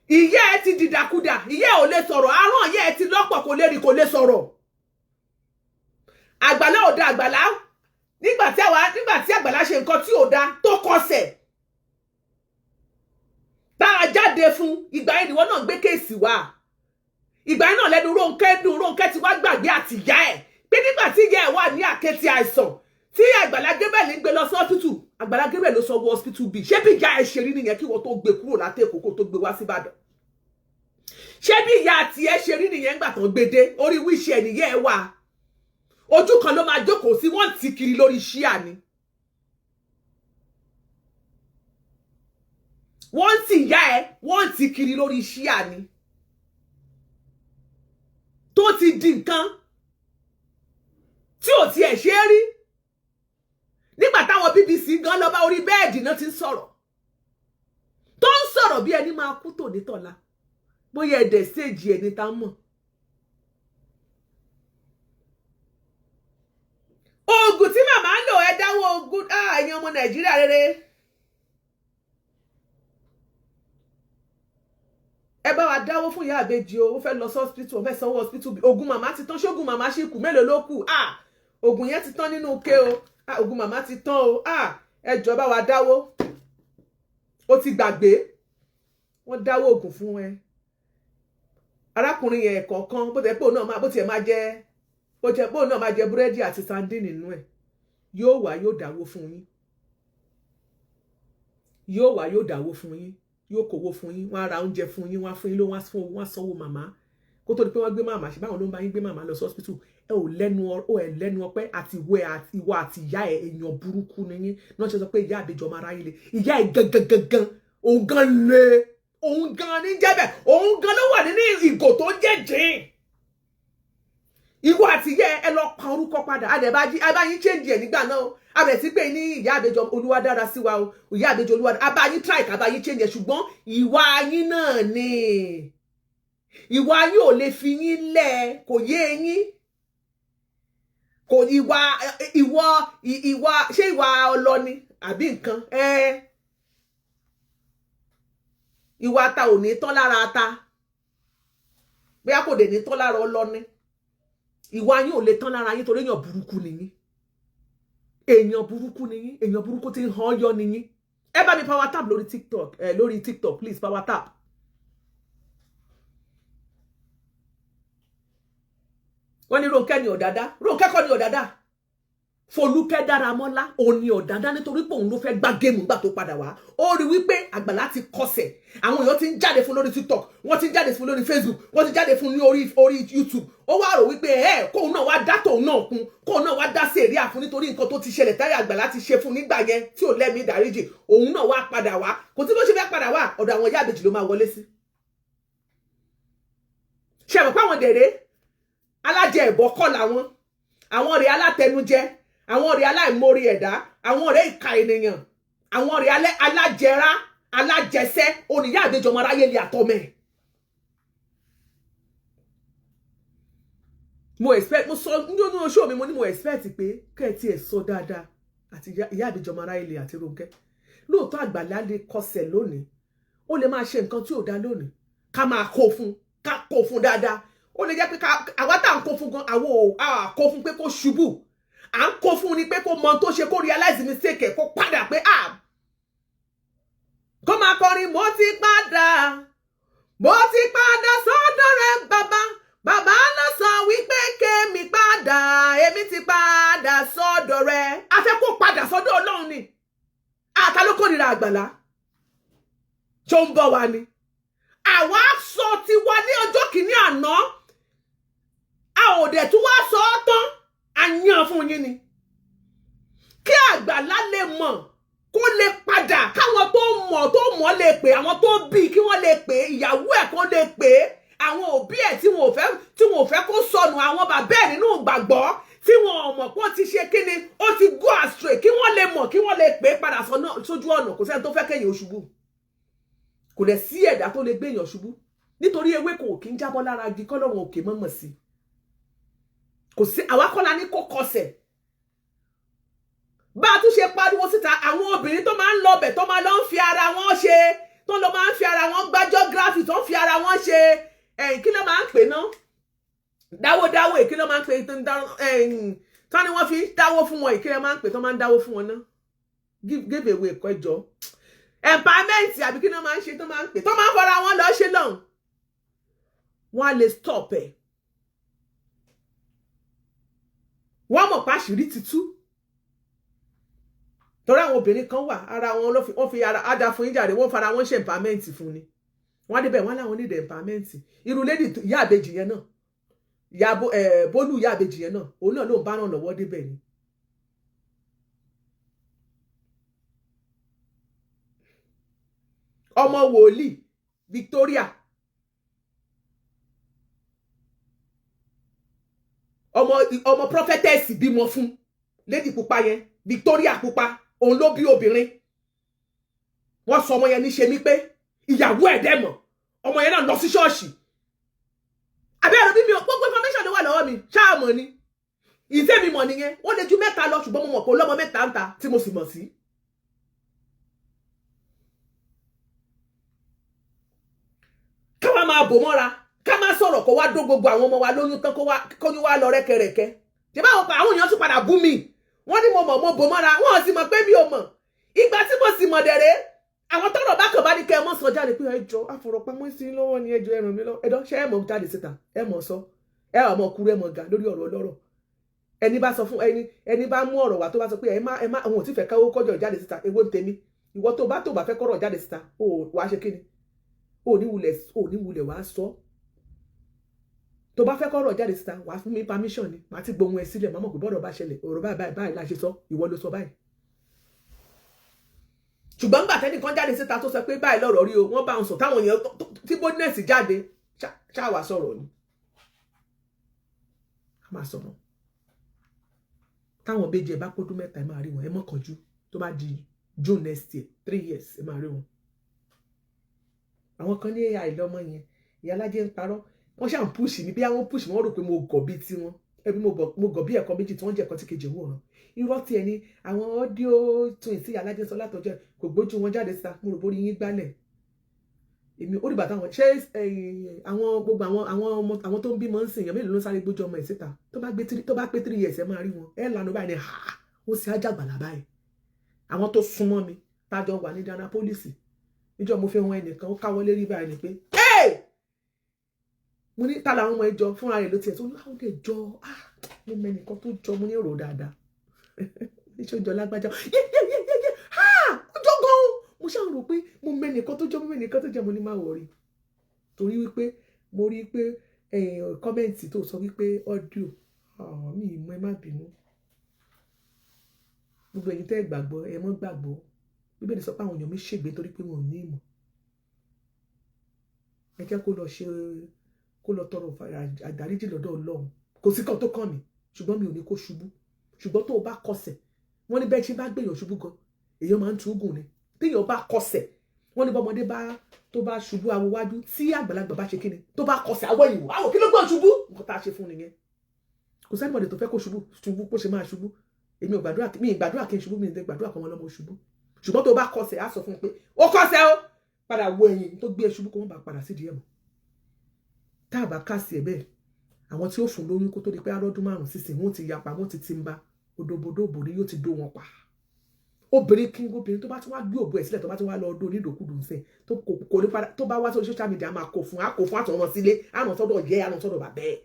Ìyá ẹ ti dìdàkudà, ìyá ẹ ò lè sọ̀rọ̀, aràn ìyá ẹ ti lọ́pọ̀, kò lè rí, kò lè sọ̀rọ̀. Àgbàlá ò da Àgbàlá. Nígbà tí Àgbàlá ṣe nǹkan tí ò da, tó kọsẹ̀, tá a jáde fún, ìgbà yẹn nìwọ náà gbé case wá. Ìgbà yẹn náà lẹ́nu Rónkẹ́ dùn. Rónkẹ́ ti wá gbàgbé àtìyá ẹ̀, pé nígbà tí ìyá ẹ̀ wà ní àkéte àìsàn tí Àgbàlá Gabriel ń gbé lọ sí hospital, Àgbàlá Gabriel ló sanwó hospital bíi. Ṣé bí ìyá ẹ̀ ṣe rí nìyẹn kí wọ́n tó gbé kúrò látẹ̀kọ́ kó tó gbé wá síbàdàn? Ṣé bí ìyá àti ẹ̀ ṣe rí nìyẹn ńgbà tán gbé dé orí wíṣẹ́ ẹ̀ nìyẹn ẹ̀ wà? Ojú kan ló máa jókòó sí, wọ́n ti kiri lórí ṣíà ni. Wọ́n ti ìyá ẹ̀, wọ́n ti kiri lórí ṣíà ni, tó ti di nǹkan tí ò tiẹ̀ ṣe é rí. Nígbà táwọn BBC gan lọ bá orí bed náà ti ń sọ̀rọ̀, tó ń sọ̀rọ̀ bí ẹni máa kú tòní tọ̀la, bóyá ẹ̀dẹ̀ stage ẹni tá mọ̀. Oògùn tí màmá ń lò, ẹ dáwọ́ oògùn. Ẹ̀yin ọmọ Nàìjíríà rere, ẹ bá wa dáwọ́ fún ìyá àbèjì o. Ó fẹ́ lọ sí hospital, ó fẹ́ sanwó hospital. Oògùn màmá ti tán. Ṣóògùn màmá ṣì kù? Mélòó ló kù? Oògùn yẹn ti tán nínú ike o. Oògùn màmá ti tán o. Ẹ jọ̀ọ́, bá wa dáwọ́. Ó ti gbàgbé, wọ́n dáwọ́ oògùn fún ẹ. Arákùnrin yẹn kọ̀ọ̀kan, bó tẹ̀ pé òun náà máa, bó tiẹ̀ máa jẹ, bó jẹ pé òun náà máa jẹ búrẹ́dì àti sandin nínú ẹ̀, yóò wá, yóò dáwó fún yín, yóò wá, yóò dáwó fún yín, yóò kówó fún yín, wọ́n á ra oúnjẹ fún yín, wọ́n á fún yín ló, wọ́n á sanwó màmá kó tó di pé wọ́n gbé màmá. Ṣe báwọn ló ń bá yín gbé màmá lọ sí hospital? Ẹ ò lẹ́nu ọ, ẹ lẹ́nu ọpẹ́. Àti ìwọ ẹ, àti ìwọ àti ìyá ẹ, èèyàn burúkú ni yín náà. Ṣe sọ pé ìyá àbíjọ ọmọ aráyé le, ìyá ẹ gangan gangan, òun gan le, òun gan ní jẹ́bẹ̀, òun gan ló wà nínú ìgò tó jẹ́ jìn. Ìwọ àti ìyá ẹ lọ pa orúkọ padà. Àdẹ̀bájí abáyín change ẹ̀ nígbà náà o. Abẹ̀ sí pé ní ìyá àbẹjọ olúwa dára sí wa o, ìyá àbẹjọ olúwa, abáyín try kábáyín change ẹ̀, ṣùgbọ́n ìwà yín náà ni, ìwà yín ò lè fi yín lẹ̀, kò yé yín, kò ìwà, ìwọ, ìwà, ṣé ìwà ọlọ́ni àbí nǹkan ẹ? Ìwà ata ò ní tán lára ata, bóyá kò dé ní tán lára ọlọ́ni. Ìwà yín ò lè tán lára yín, torí èèyàn burúkú ni yín, èèyàn burúkú ni yín, èèyàn burúkú tí ń hàn yọ ni yín. Ẹ bá mi power tap lórí TikTok, ẹ lórí TikTok, please power tap. Wọ́n ní Rónkẹ́ ni ọ̀dàdá. Rónkẹ́ kọ́ ni ọ̀dàdá. Folúkẹ́ Dáramọ́lá òun ni ọ̀dàdá, nítorí pé òun ló fẹ́ gbá game gbà tó padà wá. Ó rí wípé Àgbàlá ti kọsẹ̀, àwọn èèyàn ti ń jáde fún lórí TikTok, wọ́n ti ń jáde fún lórí Facebook, wọ́n ti jáde fún ní orí YouTube. Ó wá rò wípé ẹ kóun náà wá dá tóun náà kún, kóun náà wá dá sí èrè àfún, nítorí nǹkan tó ti ṣẹlẹ̀ táyà Àgbàlá ti ṣe fún nígbà yẹn tí ò lẹ́mìí ìdáríjì. Òun náà wá padà wá. Kò tí bó ṣe fẹ́ padà wá, ọ̀dọ̀ àwọn ìyá àbèjì ló máa wọlé sí. Ṣe àmọ̀ pé àwọn dèrè alájẹ ẹ̀bọ kọ́ làwọn, àwọn ọ̀rẹ́ alátẹnujẹ, àwọn ọ̀rẹ́ aláìmoore ẹ̀dá, àwọn ọ̀rẹ́ ìka ènìyàn, àwọn ọ̀rẹ́ alájẹrá, alájẹsẹ́ oníyá àbèjì ọmọ aráyé lè àtọmẹ. Mo expect, mo sọ nínú show mi, mo ní mo expect pé kẹ́ ẹ tiẹ̀ sọ dáadáa àti ìyá àbèjì ọmọ aráyé lè àti Rónkẹ́. Lóòótọ́, Àgbàlá lè kọsẹ̀ lónìí, ó lè máa ṣe nǹkan tí ò dá lónìí, ká máa kó fún, ká kó fún dáadáa. Ó lè jẹ́ pé àwa tá à ń kó fún gan, àwọn ò kó fún pé kó ṣubú, à ń kó fún ni pé kó mọ tó ṣe, kó realize mistake ẹ̀, kó padà, pé à kó máa kọrin, "Mo ti padà, mo ti padà sọ́dọ̀ rẹ bàbá, bàbá ló sọ wípé kémi padà, èmi ti padà sọ́dọ̀ rẹ." A fẹ́ kó padà sọ́dọ̀ Ọlọ́run ni. Àtà ló kórìíra Àgbàlá tó ń bọ̀ wá ni. Àwa sọ tiwa ní ọjọ́ kìíní àná, a ò dẹ̀ tún wá sọ ọ́ tán, a yàn fún yín ni kí Àgbàlá lè mọ̀, kó lè padà, káwọn tó mọ̀ lè pè, àwọn tó bí kí wọ́n lè pè, ìyàwó ẹ̀ kó lè pè, àwọn òbí ẹ̀ tí wọn ò fẹ́ kó sọnù, àwọn bàbá ẹ̀ nínú ìgbàgbọ́ tí wọn ò mọ̀ pé ó ti ṣe kíni, ó ti go astray, kí wọ́n lè mọ̀, kí wọ́n lè pè é padà sójú ọ̀nà. Kò sẹ́ni tó fẹ́ kéèyàn ṣubú, kò dẹ̀ sí ẹ̀dá tó lè gbé èèyàn ṣubú, nítorí ewé kò kí ń jábọ́ lára igi kọ́lọ́run òkè mọ̀mọ̀ sí. Kò sí. Àwa kọ́ la ní kó kọsẹ̀. Bá a tún ṣe pariwo síta, àwọn obìnrin tó máa ń lọ bẹ̀, tó máa lọ ń fi ara wọn ṣe, tó lọ máa ń fi ara wọn gbá geography, tó ń fi ara wọn ṣe ẹ̀yìn, kí ló máa ń pè ná, dáwódáwó, èkí ló máa ń pè tó ń tó ní wọ́n fi ń dáwó fún wọn, èkí ló máa ń pè tó máa ń dáwó fún wọn ná, give away ẹ̀kọ́ ẹjọ́, empowerment àbí kí ló máa ń ṣe, tó máa ń pè tó máa ń fọra wọn lọ ṣe lọ́hùn, wọ́n á lè stop ẹ̀. Wọ́n mọ̀ pàṣírí ti tú, torí àwọn obìnrin kan wà, ara wọn ló fi wọ́n fi ara á da fún yín jàre, wọ́n fara wọn ṣe empowerment fún ni. Wọ́n á débẹ̀, wọ́n láwọn need empowerment. Irú lady ìyá àbejì yẹn náà, ìyá Bólú, ìyá àbejì yẹn náà, òun náà ló ń bá ràn lọ́wọ́ débẹ̀ ni. Ọmọ wòlíì Victoria, ọmọ prophetess bímọ fún lady pupa yẹn, Victoria pupa, òun ló bí obìnrin. Wọ́n sọ ọmọ yẹn ní ṣe mí pé ìyàwó ẹ̀ dẹ̀ mọ̀, ọmọ yẹn náà lọ sí ṣọ́ọ̀ṣì. Àbẹ́rẹ́ bí mi ò, gbogbo information ló wà lọ́wọ́ mi, ṣáà mọ̀ ni ìtẹ́ mi mọ̀ nìyẹn. Wọ́n lè ju mẹ́ta lọ, ṣùgbọ́n mo mọ̀ pé ọlọ́mọ mẹ́ta ń ta tí mo sì mọ̀ sí. Ká wá máa bò mọ́ra, ká má sọ̀rọ̀, kó wá dó gbogbo àwọn ọmọ wa lóyún tán, kó wá kóyún wá lọ rẹ́kẹrẹ́kẹ́. Ṣé báwọn pa àwọn èèyàn tún padà bú mi, wọ́n ní mo mọ̀, mo bò mọ́ra, wọ́n sì mọ̀ pé mi ò mọ̀. Ìgbà tí mo sì mọ̀ dẹ̀rẹ́, àwọn tọ́rọ̀ bá kàn bá ní kẹ́ ẹ mọ́ sọ jáde pé ẹ jọ àfọ̀rọ̀pamọ́ sí lọ́wọ́ ni, ẹ jọ ẹ ràn mí lọ́wọ́. Ẹ̀dọ́ ṣé ẹ mọ̀ jáde síta, ẹ mọ̀ sọ, ẹ ọmọ kúrú, ẹ mọ̀ ga lórí ọ̀rọ̀ ọlọ́rọ̀. Ẹni bá sọ fún ẹni, ẹni bá mú ọ̀rọ̀ wá, tó bá sọ pé ẹ má àwọn ò tí fẹ́ káwó kọjọ jáde síta, èwo ń tèmi? Ìwọ tó bá fẹ́ kọ́rọ̀ jáde síta, ó wàá ṣe kíni? Ò ní wulẹ̀ wàá sọ. Tó bá fẹ́ kọ́rọ̀ jáde síta, wàá fún mi permission ni, màá ti gbohun ẹ sílẹ̀, màá mọ̀ pé bọ́rọ̀ bá ṣẹlẹ̀, ọ̀rọ̀ báyìí báyìí báyìí la ṣe sọ, ìwọ ló sọ báyìí. Ṣùgbọ́n gbà tẹ́nìkan jáde síta tó sọ pé báyìí lọ́rọ̀ rí o, wọ́n bá ń sọ táwọn èèyàn tí boldness jáde ṣáà sọ̀rọ̀ ni a máa sọ̀rọ̀. Táwọn méjì ẹ bá kódún 3, ẹ máa rí wọn. Ẹ mọ́ kánjú, tó bá di June next year, 3 years, ẹ máa rí wọn. Àwọn kan ní AI lọ́mọ yẹn, ìyálájẹ́ ń parọ́. Wọ́n ṣà ń push mi, bí àwọn push mi, wọ́n rò pé mo gọ̀ bí tiwọn ẹbí mo gọ̀ bí ẹ̀kọ́ méjì tí wọ́n jẹ́ ẹ̀kọ́ tí kejì ń wòran. Irọ́ tí ẹni àwọn audio twins tí ìyálájẹ́ sọ látọjọ́ kò gbójú wọn jáde síta. Mo rò bórí yín gbálẹ̀. Èmi ó dìgbà táwọn ṣé àwọn gbogbo àwọn ọmọ àwọn tó ń bímọ ń sìn yàn mélòó ló ń sáré gbójú ọmọ ẹ̀ síta? Tó bá pé 3 years, ẹ máa rí wọn, ẹ lànà báyìí ni ha ó sì ájàgbàlà báyìí. Àwọn tó súnmọ́ mi tájọ wà ní Indianapolis níjọ́, mo fi hàn ẹnìkan, ó káwọ́ lérí báyìí ni pé mo ní ta làwọn ọmọ ẹ jọ fúnra rẹ̀ ló tiẹ̀ tó ní àwọn ọdẹ jọ. Ah, mo mẹ́nìkan tó jọ, mo ní rò dáadáa. Ìṣòjọ lágbájá, yé yé yé yé yé, ha, ó jọ gan-an. Mo ṣáà rò pé mo mẹ́nìkan tó jọ, mo mẹ́nìkan tó jẹ́. Mo ní má worry, torí wípé mo rí i pé comment tó sọ wípé audio mi ì mọ. Ẹ má bínú, gbogbo ẹ̀yin tẹ́ ẹ gbàgbọ́, ẹ mọ́ gbàgbọ́. Bíbélì sọ pé àwọn èèyàn mi ṣègbé torí pé wọn ò ní ìmọ̀. Ẹ jẹ́ kó lọ ṣe, kó lọ tọrọ àdáríjì lọ́dọ̀ Ọlọ́run. Kò sí kan tó kàn mí, ṣùgbọ́n mi ò ní kó ṣubú. Ṣùgbọ́n tó o bá kọsẹ̀, wọ́n ní bẹ́ẹ̀ ṣe bá gbèyàn ṣubú gan, èèyàn máa ń túgùn ni. Téèyàn bá kọsẹ̀, wọ́n ní bọ́mọdé bá tó bá ṣubú, awo wájú. Tí àgbàlagbà bá ṣe kíni, tó bá kọsẹ̀, awọ ìwò àwọ̀ kí ló gbọ́n ṣubú. Nǹkan tá a ṣe fún nìyẹn. Kò sẹ́ni mọ̀dé tó fẹ́ kó ṣubú ṣubú kó ṣe máa ṣubú. Èmi ò gbàdúrà, mi ì gbàdúrà kí n ṣubú, mi ì gbàdúrà kọ́ ọmọ ọlọ́mọ ṣubú. Ṣùgbọ́n tó bá kọsẹ̀, á sọ fún un pé ó kọsẹ̀, ó padà wo ẹ̀yìn tó gbé e ṣubú, kó wọ́n bá padà sídìí ẹ̀ mọ́. Tá a bá kásì ẹ̀ bẹ́ẹ̀, àwọn tí ó fún lóyún kó tó di pé alọ́dún 5 sísìn, wọ́n ti yapa, wọ́n ti ti ń bá odòbodòbò ni yóò ti dó wọn pa. Obìnrin kí obìnrin tó bá tún wá gbé òbò ẹ̀ sílẹ̀, tó bá tún wá lọ ọdún onídòkúdù ń sìn, tó kò ní padà, tó bá wá sórí social media, máa kó fún, á kó fún àtọ̀ wọn sílé, àrùn sọ́dọ̀ yẹ, àrùn sọ́dọ̀ bàbẹ́ ẹ̀,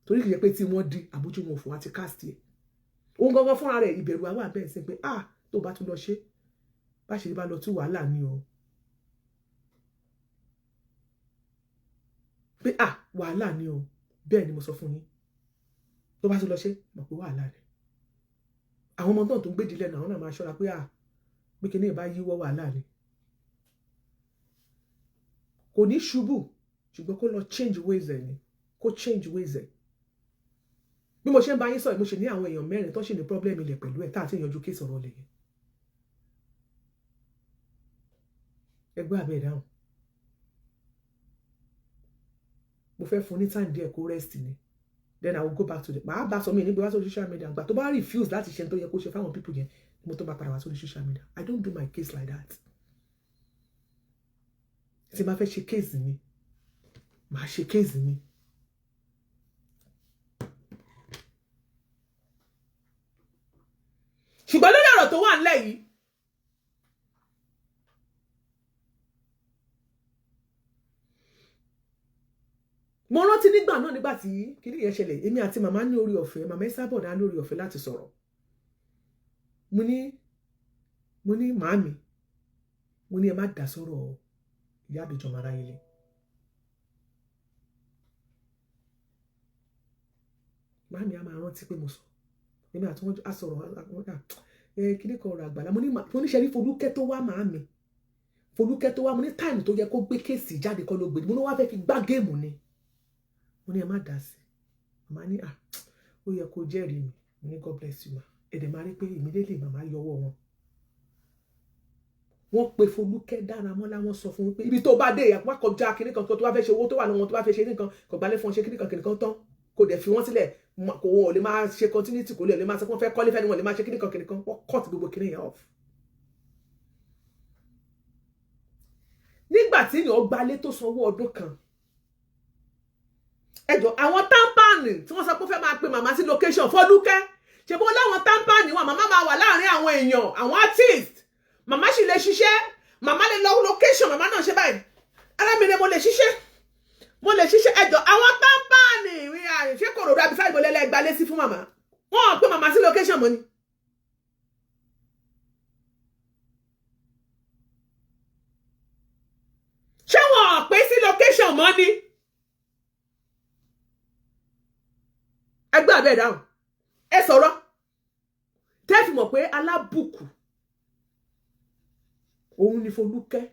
torí kì í ṣe pé tí wọ́n di àbójú wọn fún àti cast ẹ̀. Òun gangan fúnra rẹ̀, ìbẹ̀rù àwọn àbẹ̀ ẹ̀ sí pé ah, tó bá tún lọ ṣe bá ṣe bá lọ tú, wàhálà ni o, pé ah, wàhálà ni o. Bẹ́ẹ̀ ni mo sọ fún yín, tó bá tún lọ ṣe, mọ̀ pé wàhálà ni. Àwọn ọmọ náà tó ń gbèdí lẹ́nu, àwọn náà máa ṣọ́ra pé ah, pé kíní ìbá yíwọ́, wàhálà ni. Kò ní ṣubú, ṣùgbọ́n kó lọ change ways ẹ̀ ni, kó change ways ẹ̀. Bí mo ṣe ń bá yín sọ̀rọ̀, mo ṣe ní àwọn èèyàn mẹ́rin tó ṣì ní problem ilẹ̀ pẹ̀lú ẹ̀ tá àti ìyanjú case ọ̀rọ̀ lè yẹn. Ẹgbẹ́ àbẹ̀ ìdáhùn, mo fẹ́ fún ní time díẹ̀ kó rest ni, then I will go back to the, màá bá sọ mí níbi wá sórí social media. Gbà tó bá refuse láti ṣe tó yẹ kó ṣe fáwọn people yẹn, mo tó bá padà wá sórí social media. I don't do my case like that. Tí n bá fẹ́ ṣe case mi, màá ṣe case mi. Ṣùgbọ́n lórí ọ̀rọ̀ tó wà ńlẹ̀ yìí, mo rántí nígbà náà, nígbà tí kíní yẹn ṣẹlẹ̀, èmi àti màmá ní orí ọ̀fẹ́, màmá Esabod ní orí ọ̀fẹ́ láti sọ̀rọ̀. Mo ní màámi, mo ní ẹ má dá sọ̀rọ̀ ìyá àbíjọ mara ilé. Màámi á máa rántí pé mo sọ, èmi àti wọn á sọ̀rọ̀ kíní kan, ọ̀rọ̀ àgbàlá. Mo ní ṣe rí Folúkẹ́ tó wá, màámi, Folúkẹ́ tó wá, mo ní time tó yẹ kó gbé case jáde kọ́ ló gbé. Mo ní wá fẹ́ fi gbá game ni. Mo ní ẹ má dá sí. Màmá ní à, ó yẹ kó jẹ́rìí mi. Mo ní God bless you ma. Ẹ̀dẹ̀ máa rí pé immediately màmá yọwọ́ wọn. Wọ́n pe Folúkẹ́ Dáramọ́lá, wọ́n sọ fún un pé ibi tó bá dé, ìyàpá kọjá kinní kan tó bá fẹ́ ṣe, owó tó wà lọ́wọ́ tó bá fẹ́ ṣe nìkan kò gbalẹ̀ fún ọ, ṣe kinní kan kinní kan tán, kò dẹ̀ fi wọ́n sílẹ̀, kò wọ́n ò lè máa ṣe continuity, kò lè máa sọ pé wọ́n fẹ́ kọ́lé fẹ́ ni, wọ́n lè máa ṣe kinní kan kinní kan. Wọ́n cut gbogbo kinní yẹn off. Nígbà tí èèyàn gbalé tó sanwó ọdún kan, ẹjọ, àwọn támpánì tí wọ́n sọ pé ó fẹ́ máa pe màmá sí location, Fọlúkẹ́ ṣe bó láwọn támpánì wọn, màmá máa wà láàrin àwọn èèyàn, àwọn artist, màmá sì lè ṣiṣẹ́, màmá lè lọ location, màmá náà ṣe báyìí, arábìnrin, mo lè ṣiṣẹ́, mo lè ṣiṣẹ́. Ẹjọ, àwọn támpánì ṣé kòròdú àbí sáà ìbòlẹ́lẹ̀ gbalé sí fún màmá, wọn pe màmá sí location mọ́ ni. Ṣé wọn ò pè sí location mọ́ ni? Ẹgbẹ́ abẹ́ dáhùn, ẹ sọ̀rọ̀ tẹ́ fi mọ̀ pé alábùkù òun ni Folúkẹ́.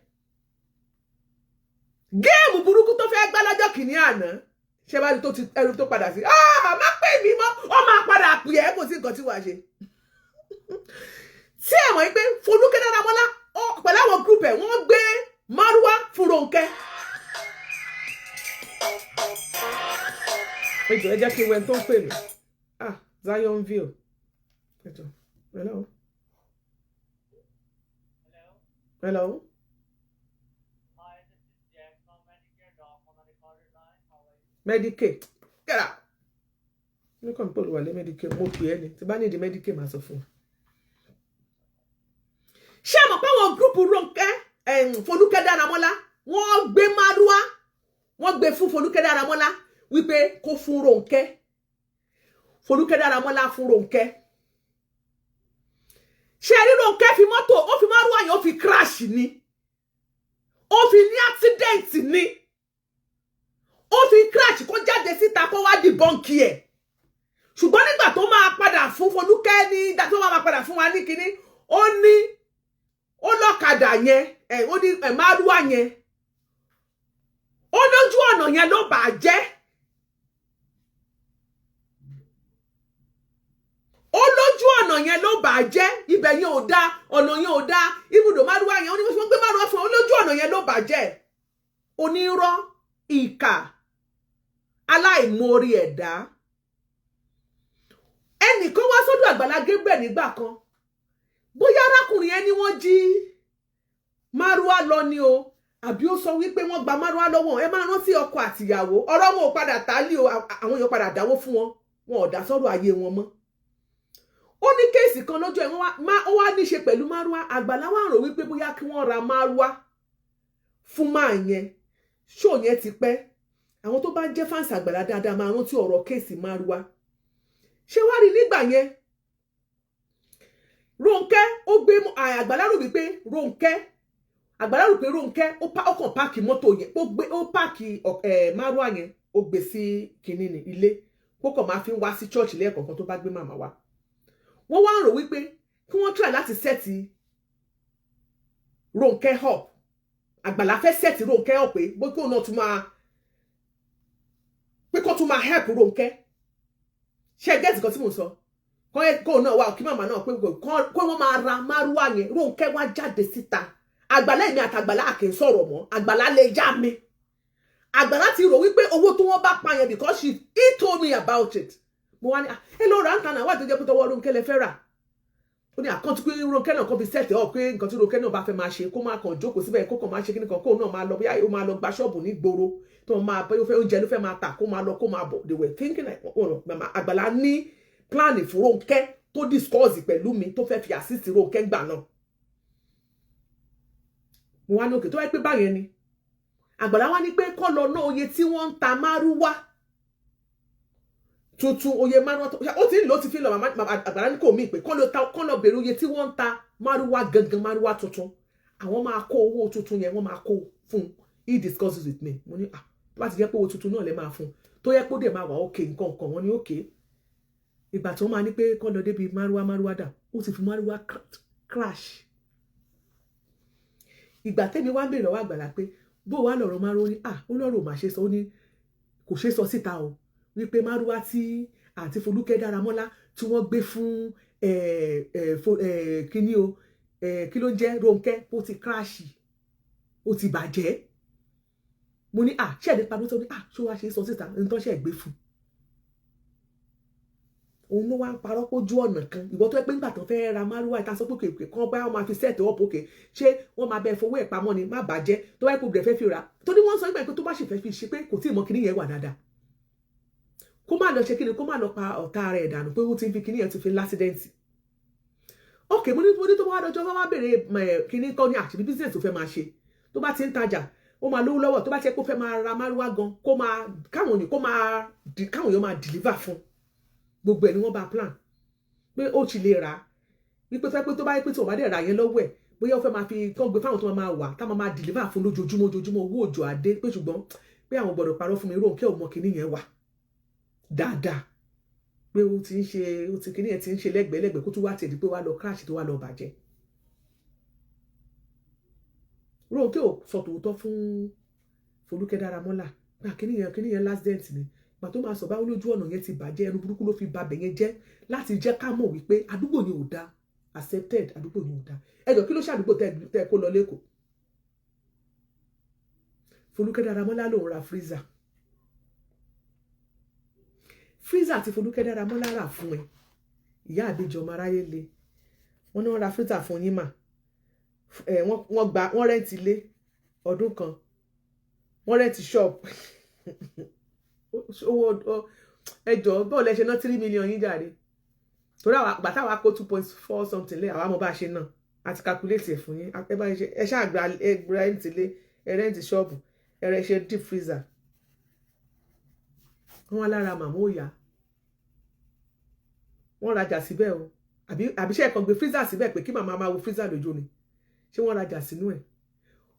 Game burúkú tó fẹ́ gbá lọ́jọ́ kìíní àná, ṣé bá rí tó ti ẹrù tó padà sí, má pè mí mọ́, ó máa padà pè ẹ́, kò sí nǹkan tí wàá ṣe. Tí ẹ mọ̀ pé Folúkẹ́ Dáramọ́lá pẹ̀lú àwọn group ẹ̀, wọ́n gbé márúwá fún Rónkẹ́. Ẹ jọ̀ọ́, ẹ jẹ́ kí n wẹ́n tó ń pè mí. Ah, Zionville, ẹ jọ̀ọ́. Hello, hello. Hi, this is Jack from Medicare Doc on the recorded line. How are you? Medicaid, get out. Ní kàn pé olùwàlẹ̀ Medicaid, mo pè é ní tí bá ní ìdí Medicaid, máa sọ fún un. Ṣé ẹ mọ̀ pé àwọn group Rónkẹ́, Folúkẹ́ Dáramọ́lá, wọ́n gbé márúwá, wọ́n gbé fún Folúkẹ́ Dáramọ́lá wípé kó fún Rónkẹ́. Folúkẹ́ Dáramọ́lá fún Rónkẹ́. Ṣé rí Rónkẹ́ fi mọ́tò, ó fi márùwá yẹn, ó fi crash ni, ó fi ní accident ni, ó fi crash kó jáde síta kó wá debunk ẹ̀. Ṣùgbọ́n nígbà tó máa padà fún Folúkẹ́ ní, tó máa padà fún wa ní kinní, ó ní ó lọ́kadà yẹn ẹ̀, ó ní ẹ̀ márùwá yẹn, ó lójú ọ̀nà yẹn ló bà á jẹ́. Ó lójú ọ̀nà yẹn ló bà á jẹ́, ibẹ̀ yẹn ò dáa, ọ̀nà yẹn ò dáa, ibùdó márùwá yẹn, ó ní wọ́n gbé márùwá fún ọ, ó lójú ọ̀nà yẹn ló bà á jẹ́. Onírọ́, ìkà, aláìmoore ẹ̀dá. Ẹnìkan wá sọ́dọ̀ Àgbàlá Gabriel nígbà kan, bóyá arákùnrin yẹn ni wọ́n jí márùwá lọ ni o, àbí ó sọ wípé wọ́n gba márùwá lọ́wọ́. Ẹ máa rántí ọkọ àtìyàwó, ọ̀rọ̀ wọn ò padà tálí o, àwọn èèyàn padà dáwó fún wọn, wọn ò dá sọ́rọ̀ ayé wọn mọ́. Ó ní case kan lọ́jọ́ ẹ̀, ó wá ní ṣe pẹ̀lú márùwá. Àgbàlá wà rò wípé bóyá kí wọ́n ra márùwá fún máa yẹn. Ṣó yẹn ti pẹ́, àwọn tó bá jẹ́ fans Àgbàlá dáadáa máa rántí ọ̀rọ̀ case márùwá. Ṣé wá rí nígbà yẹn, Rónkẹ́ ó gbé Àgbàlá rò wípé Rónkẹ́, Àgbàlá rò pé Rónkẹ́ ó kàn páàkì mọ́tò yẹn, ó gbé, ó páàkì márùwá yẹn, ó gbé sí kinní ní ilé, kó kàn máa fi ń wá sí church lẹ́ẹ̀kọ̀ọ̀kan tó bá gbé màmá wá. Wọ́n wá ń rò wípé kí wọ́n try láti set Rónkẹ́ up. Àgbàlá fẹ́ set Rónkẹ́ up pé bó kóun náà tún máa pé kó tún máa help Rónkẹ́. Ṣé ẹ get nǹkan tí mò ń sọ? Kóun náà wà kí màmá náà pé kó wọ́n máa ra márùwá yẹn. Rónkẹ́ wá jáde síta. Àgbàlá, èmi àtàgbàlá àkè sọ̀rọ̀ mọ́, Àgbàlá lè yá mi. Àgbàlá ti rò wípé owó tí wọ́n bá pa yẹn, because he told me about it. Mo wá ní ẹ lọ rà ń tanà wà tó jẹ́ pé tọwọ́ Rónkẹ́ lẹ fẹ́ rà. Ó ní àkáǹtì pé Rónkẹ́ náà kàn fi set up, pé nǹkan tí Rónkẹ́ náà bá fẹ́ máa ṣe, kó máa kàn jókòó síbẹ̀, kó kàn máa ṣe kíní kan, kóun náà máa lọ, bóyá ó máa lọ gba ṣọ́ọ̀bù ní gbòòrò tó máa bóyá ó fẹ́ oúnjẹ ló fẹ́ máa tà, kó máa lọ kó máa bọ̀. They were thinking like, oh, mama Àgbàlá ní plan fún Rónkẹ́ tó discuss pẹ̀lú mi, tó fẹ́ fi assist Rónkẹ́ gbà náà. Mo wá ní òkè tó wáyé pé báyẹn ni Àgbàlá wá ní pé kọ́ lọ ná oye tí wọ́n ń ta márúwá tuntun, oye márúwá tó ó ti ń lò ó ti fi lọ. Màmá Àgbàlá ní kò mí pé kọ́ lọ bèrè oye tí wọ́n ń ta márúwá gangan, márúwá tuntun, àwọn máa kó owó tuntun yẹn, wọ́n máa kó fún un. He discusses with me. Mo ní, ah, tó bá ti jẹ́ pé owó tuntun náà lè máa fún un, tó yẹ kó dẹ̀ máa wà ókè nǹkan kan. Wọ́n ní òkè. Ìgbà tó máa ní pé kọ́ lọ débi márúwá, márúwá dà, ó ti fi márúwá crash. Ìgbà tẹ́mi wá ń bèèrè lọ́wọ́ Àgbàlá pé bó wà lọ̀rọ̀ márúwá, ní ah, ó lọ́rọ̀ ò mà ṣe sọ, ó ní kò ṣe sọ síta o, wípé márúwá tí àǹtí Folúkẹ́ Dáramọ́lá tí wọ́n gbé fún kíní o, kí ló ń jẹ́, Rónkẹ́, ó ti crash, ó ti bàjẹ́. Mo ní ah, ṣé ẹ̀dí pamọ́? Tó ní ah, ṣó wá ṣe sọ síta nǹkan ṣe gbé fún òun ló wá ń parọ́ pójú ọ̀nà kan. Ìwọ tó yẹ pé nígbà tó fẹ́ ra márúwá ìta sọ pé kèké kan bá wọn máa fi set up òkè, ṣé wọ́n máa bẹ fowó ẹ̀ pamọ́ ni, má bàjẹ́, tó wáyé kó bẹ̀rẹ̀ fẹ́ fi rà, tó ní wọ́n sọ nígbà pé tó bá sì fẹ́ fi ṣe pé kò tí ì mọ kíní yẹn wà dáadáa, kó má lọ ṣe kíni, kó má lọ pa ọ̀tá rẹ̀ dànù, pé ó ti ń fi kíní yẹn ti fi l'accident. Ok, mo ní tó bá wá dọjọ́ wọ́n wá bèrè kíní kọ́ ní àṣírí business tó fẹ́ máa ṣe, tó bá ti ń tajà ó máa lówó lọ́wọ́, tó bá ti yẹ kó fẹ́ máa ra márúwá gan, kó máa káwọn èèyàn, kó máa káwọn èèyàn máa deliver fún gbogbo ẹ̀ ni wọ́n bá plan pé ó ti lè rà á, wípé tó yẹ pé tó bá yẹ pé tí òun bá dẹ̀ rà yẹn lọ́wọ́ ẹ̀, bóyá ó fẹ́ máa fi kán gbé fáwọn tó máa wà tá máa deliver fún lójoojúmọ́ ojoojúmọ́, owó òjò àdé pé. Ṣùgbọ́n pé àwọn gbọ́dọ̀ parọ́ fún mi, Rónkẹ́ ò mọ kinní yẹn wà dáadáa, pé ó ti ń ṣe, ó ti kinní yẹn ti ń ṣe lẹ́gbẹ̀ẹ́lẹ́gbẹ̀ẹ́, kó tó wá tiẹ̀ di pé wá lọ crash, tó wá lọ bàjẹ́. Rónkẹ́ ò sọ tòótọ́ fún Folúkẹ́ Dáramọ́lá pé kinní yẹn l'accident ni. Ìgbà tó máa sọ báwo, lójú ọ̀nà yẹn ti bàjẹ́, ẹnu burúkú ló fi babẹ̀ yẹn jẹ́ láti jẹ́ ká mọ̀ wípé àdúgbò yẹn ò dáa. Accepted, àdúgbò yẹn ò dáa. Ẹjọ́ kí ló ṣe àdúgbò tẹ́ kó lọ lẹ́kọ̀ọ́? Folúkẹ́ Dáramọ́lá lòun ra freezer. Freezer àti Folúkẹ́ Dáramọ́lá rà fún ẹ, ìyá àbíjọ ọmọ aráyé le. Wọ́n náà ra freezer fún yín mà. Wọ́n gba, wọ́n rent ilé ọdún kan, wọ́n rent shop. Owó ẹjọ́ bọ́ọ̀lù ẹ ṣe ná 3 million yín jàre, torí àwọn àgbà táwa kó 2.4 something lé, àwa mọ̀ bá a ṣe náà àti calculate ẹ̀ fún yín. Ẹ bá ṣe, ẹ ṣáà gba, ẹ rent ilé, ẹ rent ṣọ́ọ̀bù, ẹ rẹ ṣe deep freezer. Wọ́n wá lára màmá òyà, wọ́n rajà síbẹ̀ o. Àbí ṣe ẹ̀kan gbé freezer síbẹ̀ pé kí màmá máa wo freezer lójú ni? Ṣé wọ́n rajà sínú ẹ̀?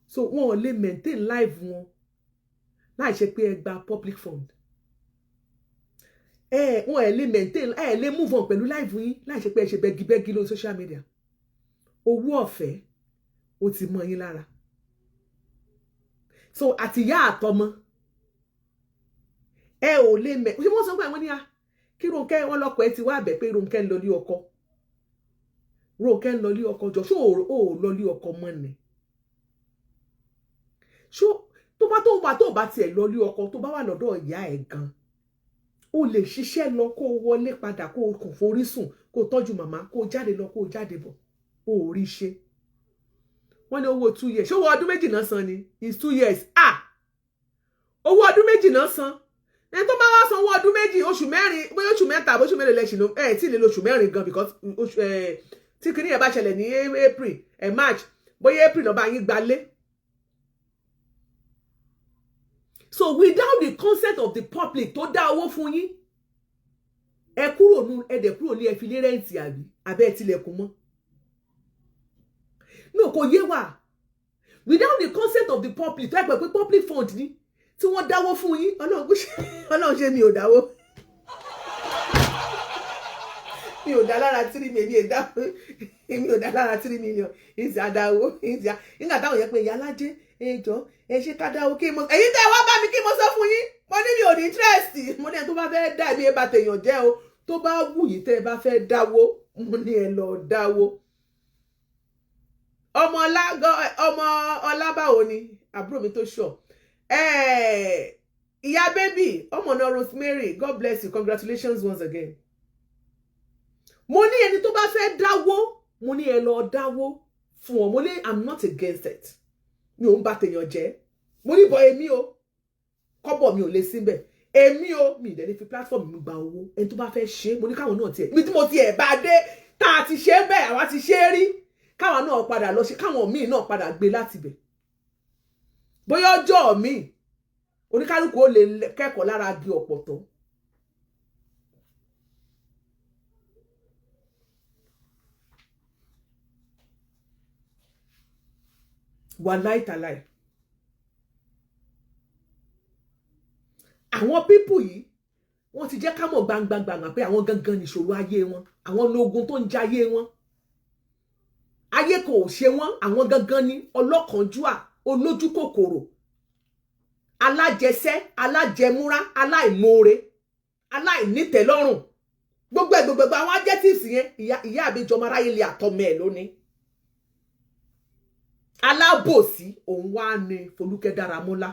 So wọn ò lè maintain life wọn láì ṣe pé ẹ gba public fund. Ẹ wọn ẹ lè maintain, ẹ lè move on pẹ̀lú life yín láì ṣe pé ẹ ṣe bẹ́gibẹ́gi lórí social media. Owó ọ̀fẹ́ ó ti mọ́ yín lára. So àtìyá àtọmọ ẹ ò lè mẹ. Ṣé wọ́n sọ pé àwọn ní a kí Rónkẹ́ wọn lọ́kọ ẹ ti wá bẹ̀ pé Rónkẹ́ ń lọlé ọkọ, Rónkẹ́ ń lọlé ọkọ jọ, ṣó ò lọlé ọkọ mọ́ ni? Ṣó tó bá tó wà tó bá tiẹ̀ lọlé ọkọ, tó bá wà lọ́dọ̀ ìyá ẹ̀ gan, o lè ṣiṣẹ́ lọ kó o wọlé padà, kó o kàn forí sùn, kó o tọ́jú màmá, kó o jáde lọ, kó o jáde bọ̀. O ò rí ṣe. Wọ́n ní owó 2 years. Ṣé owó ọdún méjì náà san ni? Is 2 years. Ah, owó ọdún méjì náà san. Ẹni tó bá wá san owó ọdún méjì, oṣù mẹ́rin, bóyá oṣù mẹ́ta àbí oṣù mẹ́rin lẹ́sìn ló ẹ̀ tí ì lè lo oṣù mẹ́rin gan, because oṣù ẹ̀ tí kinní yẹn bá ṣẹlẹ̀ ní April ẹ̀ March, bóyá April lọ́ba yín gbalé. So without the consent of the public tó dá owó fún yín, ẹ kúrò nù, ẹ dẹ̀ kúrò ní, ẹ fi lé rent, àbí abẹ́ ẹ tilẹ̀kùn mọ́. No, kò yé wa. Without the consent of the public tó ẹ pẹ̀ pé public fund ni tí wọ́n dáwó fún yín. Ọlọ́run ṣe mi ò dáwó, mi ò dá lára 3 million, èmi ò dá lára 3 million ìsì àdáwó ìsì à. Nígbà táwọn yẹn pé ìyá alájẹ, ẹjọ ẹ ṣe ká dáwó, kí mo èyí tẹ́ wá bá mi, kí mo sọ fún yín? Mo ní mi ò ní interest. Mo ní ẹ tó bá fẹ́ dá, èmi ẹ bá tèèyàn jẹ́ o. Tó bá wù yín, tẹ́ ẹ bá fẹ́ dáwó, mo ní ẹ lọ dáwó. Ọmọ ọlá, ọmọ ọlá, báwo ni àbúrò mi tó sọ ìyá baby ọmọ náà, Rosemary, God bless you, congratulations once again. Mo ní ẹni tó bá fẹ́ dáwó, mo ní ẹ lọ dáwó fún ọ. Mo ní I'm not against it, mi ò ń bá tèèyàn jẹ́. Mo ní bọ̀ èmi o, kọ́bọ̀ mi ò lè síbẹ̀. Èmi o, mi ì dẹ̀ ní fi platform mi gba owó. Ẹni tó bá fẹ́ ṣe, mo ní káwọn náà tiẹ̀ ibi tí mo tiẹ̀ bá dé tá a ti ṣe bẹ́ẹ̀, àwa ti ṣe é rí, káwọn náà padà lọ ṣe, káwọn míì náà padà gbé láti bẹ̀. Bóyá ọjọ́ míì oníkálukú ó lè kẹ́kọ̀ọ́ lára agi ọ̀pọ̀tọ́. Wàláì tàláì, àwọn people yìí, wọ́n ti jẹ́ ká mọ̀ gbangba-gbàngbà pé àwọn gangan nìṣòro ayé wọn, àwọn lógun tó ń jayé wọn, ayé kò ṣe wọn. Àwọn gangan ni ọlọ́kànjúà, olójú kòkòrò, alájẹsẹ́, alájẹmúrá, aláìmoore, aláìnítẹ́lọ́rùn, gbogbo ẹ̀ gbogbo àwọn adjectives yẹn. Ìyá àbíjọmọ aráyé lè àtọmọ ẹ̀ lónìí. Alábòsí òun wá ní Folúkẹ́ Dáramọ́lá.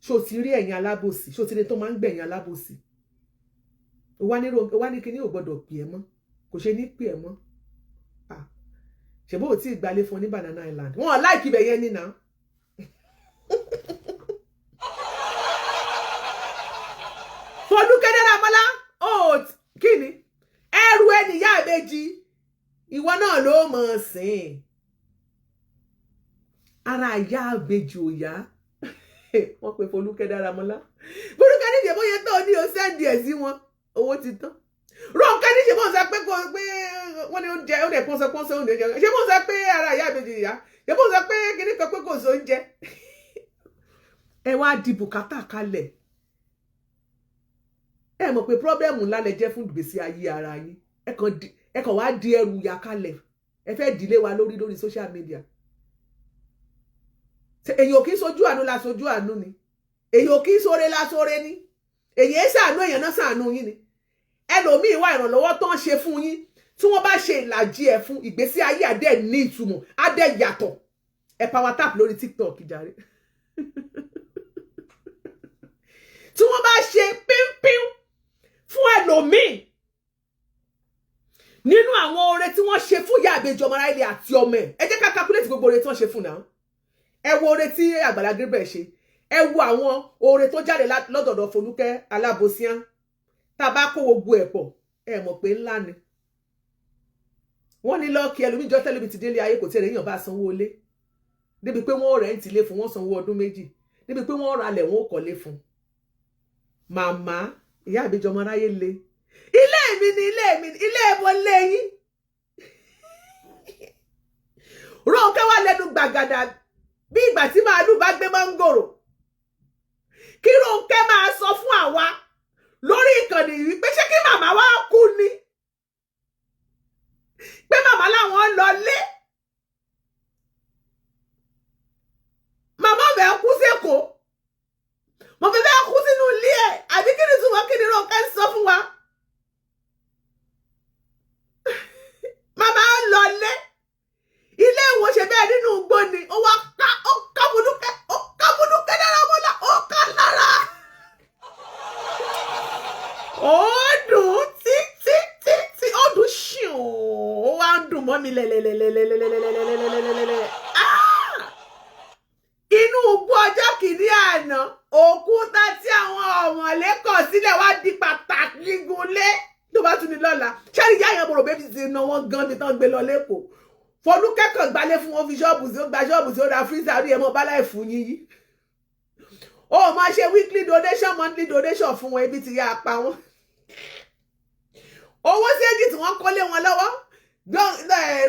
Ṣó ti rí ẹ̀yin alábòsí? Ṣó ti rí tó máa ń gbẹ̀yìn alábòsí? Ó wá ní kíní ò gbọ́dọ̀ pè ẹ́ mọ́, kò ṣe ní pè ẹ́ mọ́. Ṣèbó ò tí ì gbalé fún ọ ní Banana Island? Wọn ò like ibẹ̀ yẹn nínà. Folúkẹ́ Dáramọ́lá, ó kí ni ẹrù ẹnìyá ìbejì, ìwọ náà ló mọ̀ ọ́ sìn. Ara ìyá ìbejì ò yá. Wọ́n pe Folúkẹ́ Dáramọ́lá. Folúkẹ́ níṣẹ́ bóyá tó ní o send ẹ̀ sí wọn, owó ti tán. Rónkẹ́ níṣẹ́ bó ń sọ pé pé wọ́n ní oúnjẹ ó dẹ̀ pọ́nsọ pọ́nsọ oúnjẹ, ṣé bó ń sọ pé ara ìyá ìbejì ìyá, ṣé bó ń sọ pé kíní kan pé kò sí oúnjẹ. Ẹ wá di bùkátà kalẹ̀. Ẹ mọ̀ pé problem ńlá lẹ jẹ́ fún ìgbésí ayé ara yín. Ẹ kàn wá di ẹrù ìyà kalẹ̀, ẹ fẹ́ dìlé wa lórí lórí social media. Èyàn ò kí ń sojú àánú la sojú àánú ni, èyàn ò kí ń sóre la sóre ni, èyàn ń ṣàánú èyàn náà ṣàánú yín ni. Ẹlòmíì wá ìrànlọ́wọ́ tó ń ṣe fún yín, tí wọ́n bá ṣe ìlàjì ẹ̀ fún ìgbésí ayé, adé ní ìtumọ̀, adé yàtọ̀. Ẹ power tap lórí TikTok jàre. Tí wọ́n bá ṣe pínpín fún ẹlòmíì nínú àwọn oore tí wọ́n ṣe fún ìyá àbèjì ọmọ aráàlú àti ọmọ ẹ̀, ẹ jẹ́ ká calculate gbogbo oore tí wọ́n ṣe fún náà. Ẹ wo oore tí Àgbàlá Gabriel ṣe, ẹ wo àwọn oore tó jáde lọ́dọ̀dọ̀ Folúkẹ́ alábòsíán. Tá a bá kó gbogbo ẹ̀ pọ̀, ẹ mọ̀ pé ńlá ni. Wọ́n ní lọ́ọ̀kì ẹlòmíjọ́ tẹ́lẹ̀mí ti délé ayé, kò tí èèyàn bá sanwó ilé débi pé wọ́n rent ilé fún, wọ́n sanwó ọdún méjì débi pé wọ́n ralẹ̀, wọ́n kọ́lé fún. Màmá ìyá àbíjọ ọmọ aráyé le ilé mi ni ilé mi ni ilé mo lé yín. Rónkẹ́ wà lẹ́nu gbàgàdà bí ìgbà tí màálù bá gbé mọ́ngòrò. Kí Rónkẹ́ máa sọ fún àwa lórí ìkànnì yìí pé ṣé kí màmá wa kú ni, pé màmá làwọn ń lọ lé, màmá fẹ́ kú sẹ́kọ̀ọ́, mo fẹ́ fẹ́ kú sínú ilé ẹ̀, àbí kí ni túmọ̀ kí ni Rónkẹ́ ń sọ fún wa? Màmá ń lọ lé, ilé ìwò ṣe bẹ́ẹ̀ nínú igbó ni, ó wá ká, ó ká Folúkẹ́, ó ká Folúkẹ́ lára mọ́lá, ó ká lára. Ó dùn tí tí tí ó dùn ṣìún, ó wá ń dùn mọ́ mi lẹ̀lẹ̀lẹ̀lẹ̀lẹ̀lẹ̀lẹ̀lẹ̀lẹ̀lẹ̀lẹ̀. Inú igbó ọjọ́ kìíní àná, òkúta tí àwọn ọ̀mọ̀lé kọ̀ sílẹ̀ wá di pàtàkì gúnlé tó bá tún ní lọ́la. Ṣé ìyá yẹn mo rò bébí ti ná wọn gan mi tán gbé lọ lẹ́kọ̀ọ́? Folúkẹ́ kàn gbalé fún wọn, fi ṣọ́ọ̀bù sí, ó gba ṣọ́ọ̀bù sí, ó ra freezer rí ẹ mọ́ bá láì fún yín yìí. Ó máa ṣe weekly donation, monthly donation fún wọn, ibi tí yá apá wọn. Owó séjì tí wọ́n kó lé wọn lọ́wọ́,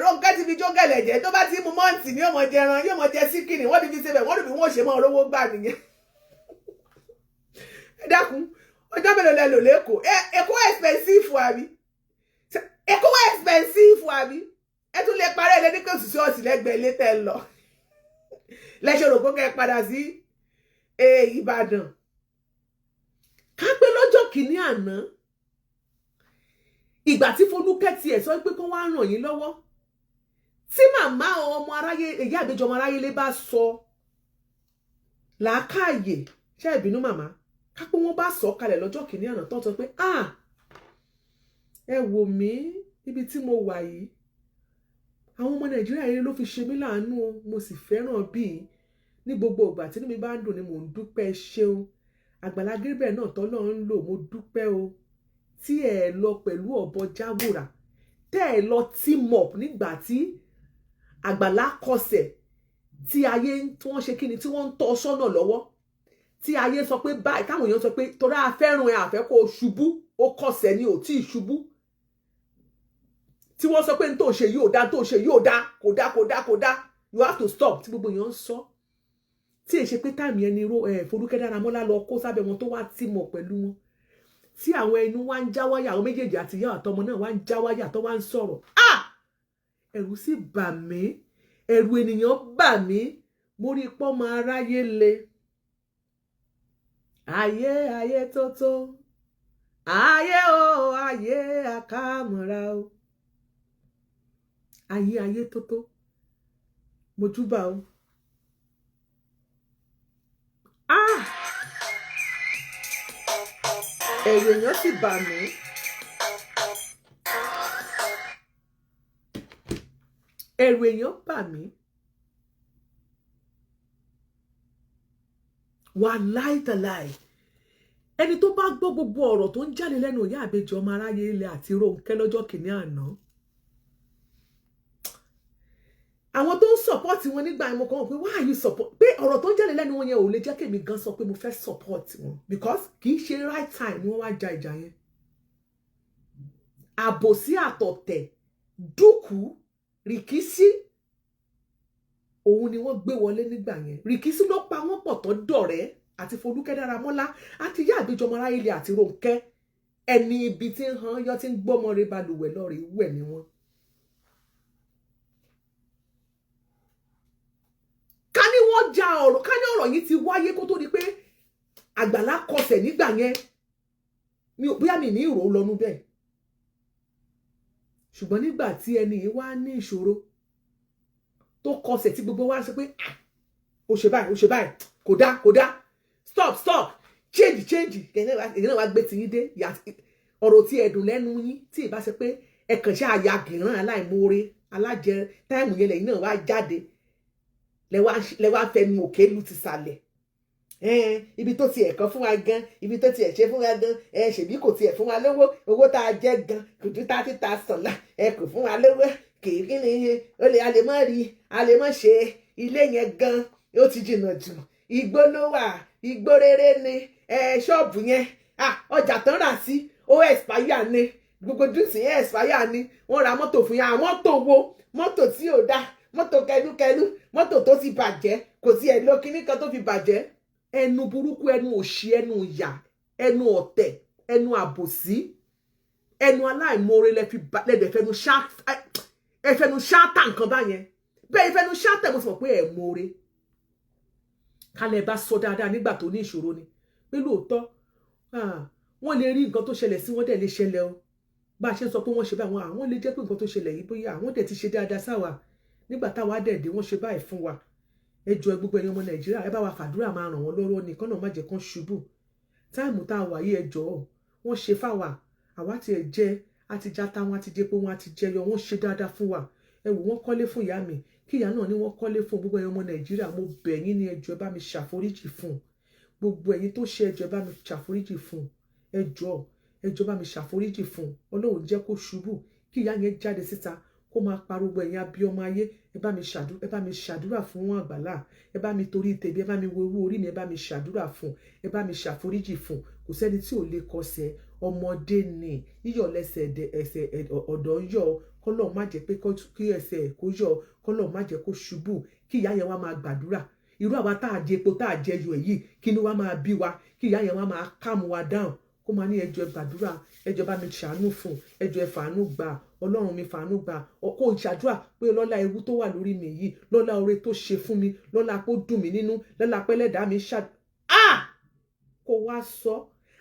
Rónkẹ́ ti fi jógẹ̀lẹ̀ jẹ́, tó bá ti mú mọ́ǹtì ní yóò mọ jẹran, yóò mọ jẹ síkìnì, wọ́n ti fi ṣe bẹ̀, wọ́n rò bí wọ́n ṣe mọ́ rówó gbà nìyẹn. Ẹ dákun, ọjọ́ mélòó lẹ lò lẹ́kọ̀ọ́? Èkó expensive àbí? Èkó expensive àbí? Ẹ tún lè parẹ́ ilé ní kò sì ṣọ́ọ̀ṣì lẹ́gbẹ̀ẹ́ ilé tẹ́ ẹ lọ. Lẹ́sẹ̀ rò pé kẹ́ ẹ padà sí Ìbàdàn. Ká pé lọ́jọ́ kìíní àná, ìgbà tí Folúkẹ́ tiẹ̀ sọ pé kó wá ràn yín lọ́wọ́, tí màmá ọmọ aráyé, ìyá àbíjọ ọmọ aráyé lé bá sọ làákàyè, ṣé ìbínú màmá, ká pé wọ́n bá sọ kalẹ̀ lọ́jọ́ kìíní àná tó sọ pé ah, ẹ wò mí níbi tí mo wà yìí, àwọn ọmọ Nàìjíríà yìí ló fi ṣe mí láàánú o, mo sì fẹ́ràn bíi ní gbogbo ìgbà tí inú mi bá ń dùn ni mò ń dúpẹ́, ṣeun Àgbàlá Gabriel náà tọ́lọ́ ń lò, mo dúpẹ́ o, tí ẹ lọ pẹ̀lú ọ̀bọ jáwòrà, tẹ́ ẹ lọ team up nígbà tí Àgbàlá kọsẹ̀, tí ayé tí wọ́n ṣe kíni, tí wọ́n ń tọ́ sọ́nà lọ́wọ́, tí ayé sọ pé báyìí, táwọn èèyàn sọ pé torí a fẹ́ràn ẹ, àfẹ́ kó o ṣubú, ó kọsẹ̀ ni ò tí ì ṣubú, tí wọ́n sọ pé n tó ṣe yóò dá, n tó ṣe yóò dá, kò dá, kò dá, kò dá, you have to stop, tí gbogbo èèyàn ń sọ, tí èṣe pé táàmì ẹni Folúkẹ́ Dáramọ́lá lọ kó sábẹ́ wọn tó wá team up pẹ̀lú wọn, tí àwọn ẹnu wá ń já wáyà, àwọn méjèèjì àti ìyá àtọmọ náà wá ń já wáyà tó wá ń sọ̀rọ̀, ah, ẹ̀rù sì bà mí, ẹ̀rù ènìyàn bà mí, mo rí pọ́nmọ aráyé le, ayé ayé tó tó, ayé o ayé àkàmọ́ra o, ayé ayé tó tó, mo júbà o, ah, ẹ̀rù èèyàn sì bà mí. Ẹ̀rù èèyàn bà mí. Wàláì tàláì, ẹni tó bá gbọ́ gbogbo ọ̀rọ̀ tó ń jáde lẹ́nu ìyá àbejì ọmọ aráyé ilẹ̀ àti Rónkẹ́ lọ́jọ́ kìíní àná, àwọn tó ń support wọn nígbà yẹn, mo kàn wọ́n pé why you support, pé ọ̀rọ̀ tó ń jáde lẹ́nu wọn yẹn ò lè jẹ́ kémi gan sọ pé mo fẹ́ support wọn, because kì í ṣe right time ni wọ́n wá ja ìjà yẹn. Àbòsí àtọ̀tẹ̀ dúkùú rìkísí òun ni wọ́n gbé wọlé nígbà yẹn. Rìkísí ló pa wọ́n pọ̀ tó dọ̀rẹ́ àti Folúkẹ́ Dáramọ́lá àti ìyá àbíjọ ọmọ aráyé ilẹ̀ àti Rónkẹ́, ẹni ibi tí ń han yọ tí ń gbọ́mọ rẹ̀ balùwẹ̀ lọ́ọ̀rẹ́ wẹ̀ ni wọ́n. Ká ní wọ́n ja ọ̀rọ̀, ká ní ọ̀rọ̀ yìí ti wáyé kó tó di pé Àgbàlá kọsẹ̀ nígbà yẹn, bóyá mi ní ìrò lọ́nu bẹ́ẹ̀. Ṣùgbọ́n nígbà tí ẹni yìí wá ní ìṣòro tó kọsẹ̀ tí gbogbo wa sọ pé ah, ó ṣe báyìí, ó ṣe báyìí, kò dá, kò dá, stop, stop, change, change, ẹ̀yin náà wá gbé tiyín dé, ọ̀rọ̀ tí ẹ dùn lẹ́nu yín, tí ì bá ṣe pé ẹ kàn ṣe àyà gìrán aláìmoore alájẹ táìmù yẹn lẹ́yìn náà wá jáde, lẹ wá fẹnu òkè lu ti sàlẹ̀, ibi tó ti ẹ̀kọ́ fún wa gan, ibi tó ti ẹ̀ ṣe fún wa gan, ẹ ṣèbí kò tiẹ̀ fún wa lówó, owó tá a jẹ gan kò ju 30,000 la, ẹ kò fún wa lówó, kìí kí ni ó lè, a lè mọ̀ rí, a lè mọ̀ ṣe ilé yẹn gan, ó ti jìnnà jù, igbó ló wà, igbó rere ni, ẹ ṣọ́ọ̀bù yẹn, ọjà tán rà sí, ó expire ni, Gbogbo drinks yẹn expire ni. Wọ́n ra mọ́tò fún yín. Àwọn mọ́tò wo? Mọ́tò tí ò dáa, mọ́tò kẹlúkẹlú, mọ́tò tó ti bàjẹ́, kò tiẹ̀ lọ kíní kan tó fi bàjẹ́. Ẹnu burúkú, ẹnu òṣì, ẹnu ìyà, ẹnu ọ̀tẹ̀, ẹnu àbòsí, ẹnu aláìmoore lẹ fi lẹ́dẹ̀ fẹnu ṣá, ẹ fẹnu ṣáàtà nǹkan báyẹn. Bẹ́ẹ̀ fẹnu ṣáàtà, mo sì mọ̀ pé ẹ moore. Kálẹ̀ bá sọ dáadáa nígbà tó ní ìṣòro ni pé lóòótọ́ wọ́n lè rí nǹkan tó ṣẹlẹ̀ sí wọ́n, dẹ̀ lè ṣẹlẹ̀ o. Bá a ṣe ń sọ pé wọ́n ṣe báyìí, àwọn lè jẹ́ pé nǹkan tó ṣẹlẹ̀ yìí, bóyá àwọn dẹ̀ ti ṣe dáadáa sáwà nígbà táwa dẹ̀ dé, wọ́n ṣe báyìí fún wa. Ẹ jọ̀ọ́, gbogbo ẹ̀yin ọmọ Nàìjíríà, ẹ bá wa fàdúrà máa ràn wọ́n lọ́wọ́ ní kọ́nà, má jẹ́ kán ṣubú. Time tá a wà yìí, ẹ jọ̀ọ́, wọ́n ṣe fáwa, àwa ti ẹ̀ jẹ́ àti jata wọn, àti jẹpo wọn, àti jẹyọ. Wọ́n ṣe dáadáa fún wa. Ẹ wò, wọ́n kọ́lé fún ìyá mi, kí ìyá náà ní wọ́n kọ́lé fún. Gbogbo ẹ̀yin ọmọ Nàìjíríà, mo bẹ̀ yín ní, ẹ jọ̀ọ́, ẹ bá mi ṣàforíjì fún gbogbo ẹ̀yin tó ṣe. Ẹ jọ̀ọ́, ẹ bá mi ṣàforíjì fún. Ẹ jọ̀ọ́, ẹ jọ̀ọ́, bá mi ṣàforíjì fún. Ọlọ́run jẹ́ kó ṣubú, kí ìyá yẹn jáde síta kó máa pariwo. Ẹ̀yin abiyọmọ ayé, ẹ bá mi ṣàdúrà, ẹ bá mi ṣàdúrà fún Àgbàlá. Ẹ bá mi torí tèmi, ẹ bá mi wo owó orí mi, ẹ bá mi ṣàdúrà fún, ẹ bá mi ṣàforíjì fún. Kò sẹ́ni tí ò lè kọsẹ̀, ọmọdé ni. Yíyọ̀ lẹ́sẹ̀ ẹsẹ̀ ọ̀dọ́ ń yọ̀. Kọ́lọ́ọ̀ má jẹ́ pé kí ẹsẹ̀ kó yọ̀, kọ́lọ́ọ̀ má jẹ́ kó ṣubú. Kí ìyá yẹn wá máa gbàdúrà. Irú àwa tá a jẹ epo, tá a jẹ yọ èyí, kí ni wá máa bí wa? Kí ìyá yẹn wá máa calm wa down, kó máa ní, "Ẹ jọ̀ọ́, ẹ gbàdúrà, ẹ jọ̀ọ́, bá mi ṣàánú fún, ẹ jọ̀ọ́, ẹ fàánú gbà, Ọlọ́run mi fàánú gbà." Kó o ṣàdúrà pé lọ́lá ewu tó wà lórí mi yìí, lọ́lá oore tó ṣe fún mi, lọ́lá pé ó dùn mí nínú, lọ́lá pé ẹlẹ́dàá mi ṣá ah, kó wá sọ.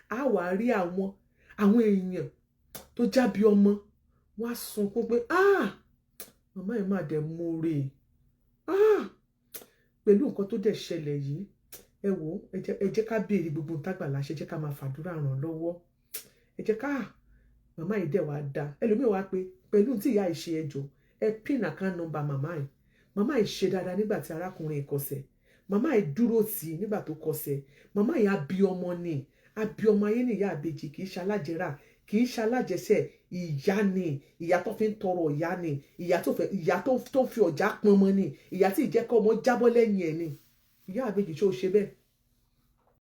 Á wà á rí àwọn èèyàn tó jábí ọmọ wọ́n á sunkún pé, "Ah, màmá yìí má dẹ̀ mórè." Ah, pẹ̀lú nǹkan tó dẹ̀ ṣẹlẹ̀ yìí, ẹ wò, ẹ jẹ́ ká béèrè gbogbo ohun tágbàlá ṣe. Jẹ́ ká máa fàdúrà ràn lọ́wọ́. Ẹ jẹ́ ká màmá yìí dẹ̀ wá da. Ẹlòmíì wá pé pẹ̀lú tí ìyá yìí ṣe, ẹ jọ̀ọ́, ẹ pin account number màmá yìí. Màmá yìí ṣe dáadáa nígbà tí arákùnrin kọsẹ̀. Màmá yìí dúró tì í nígbà tó kọsẹ̀. Màmá yìí abí ọmọ ni, abí ọmọ ayé ní. Ìyá àbèjì kì í ṣalájẹrà, kì í ṣalájẹsẹ̀. Ìyá ni, ìyá tó fi ń tọrọ ìyá ni, ìyá tó fẹ́, ìyá tó fi ọ̀já pọn ọmọ ni, ìyá tí ìjẹ́kọ̀ ọmọ jábọ́ lẹ́yìn ẹ̀ ni. Ìyá àbèjì, ṣó ṣe bẹ́ẹ̀?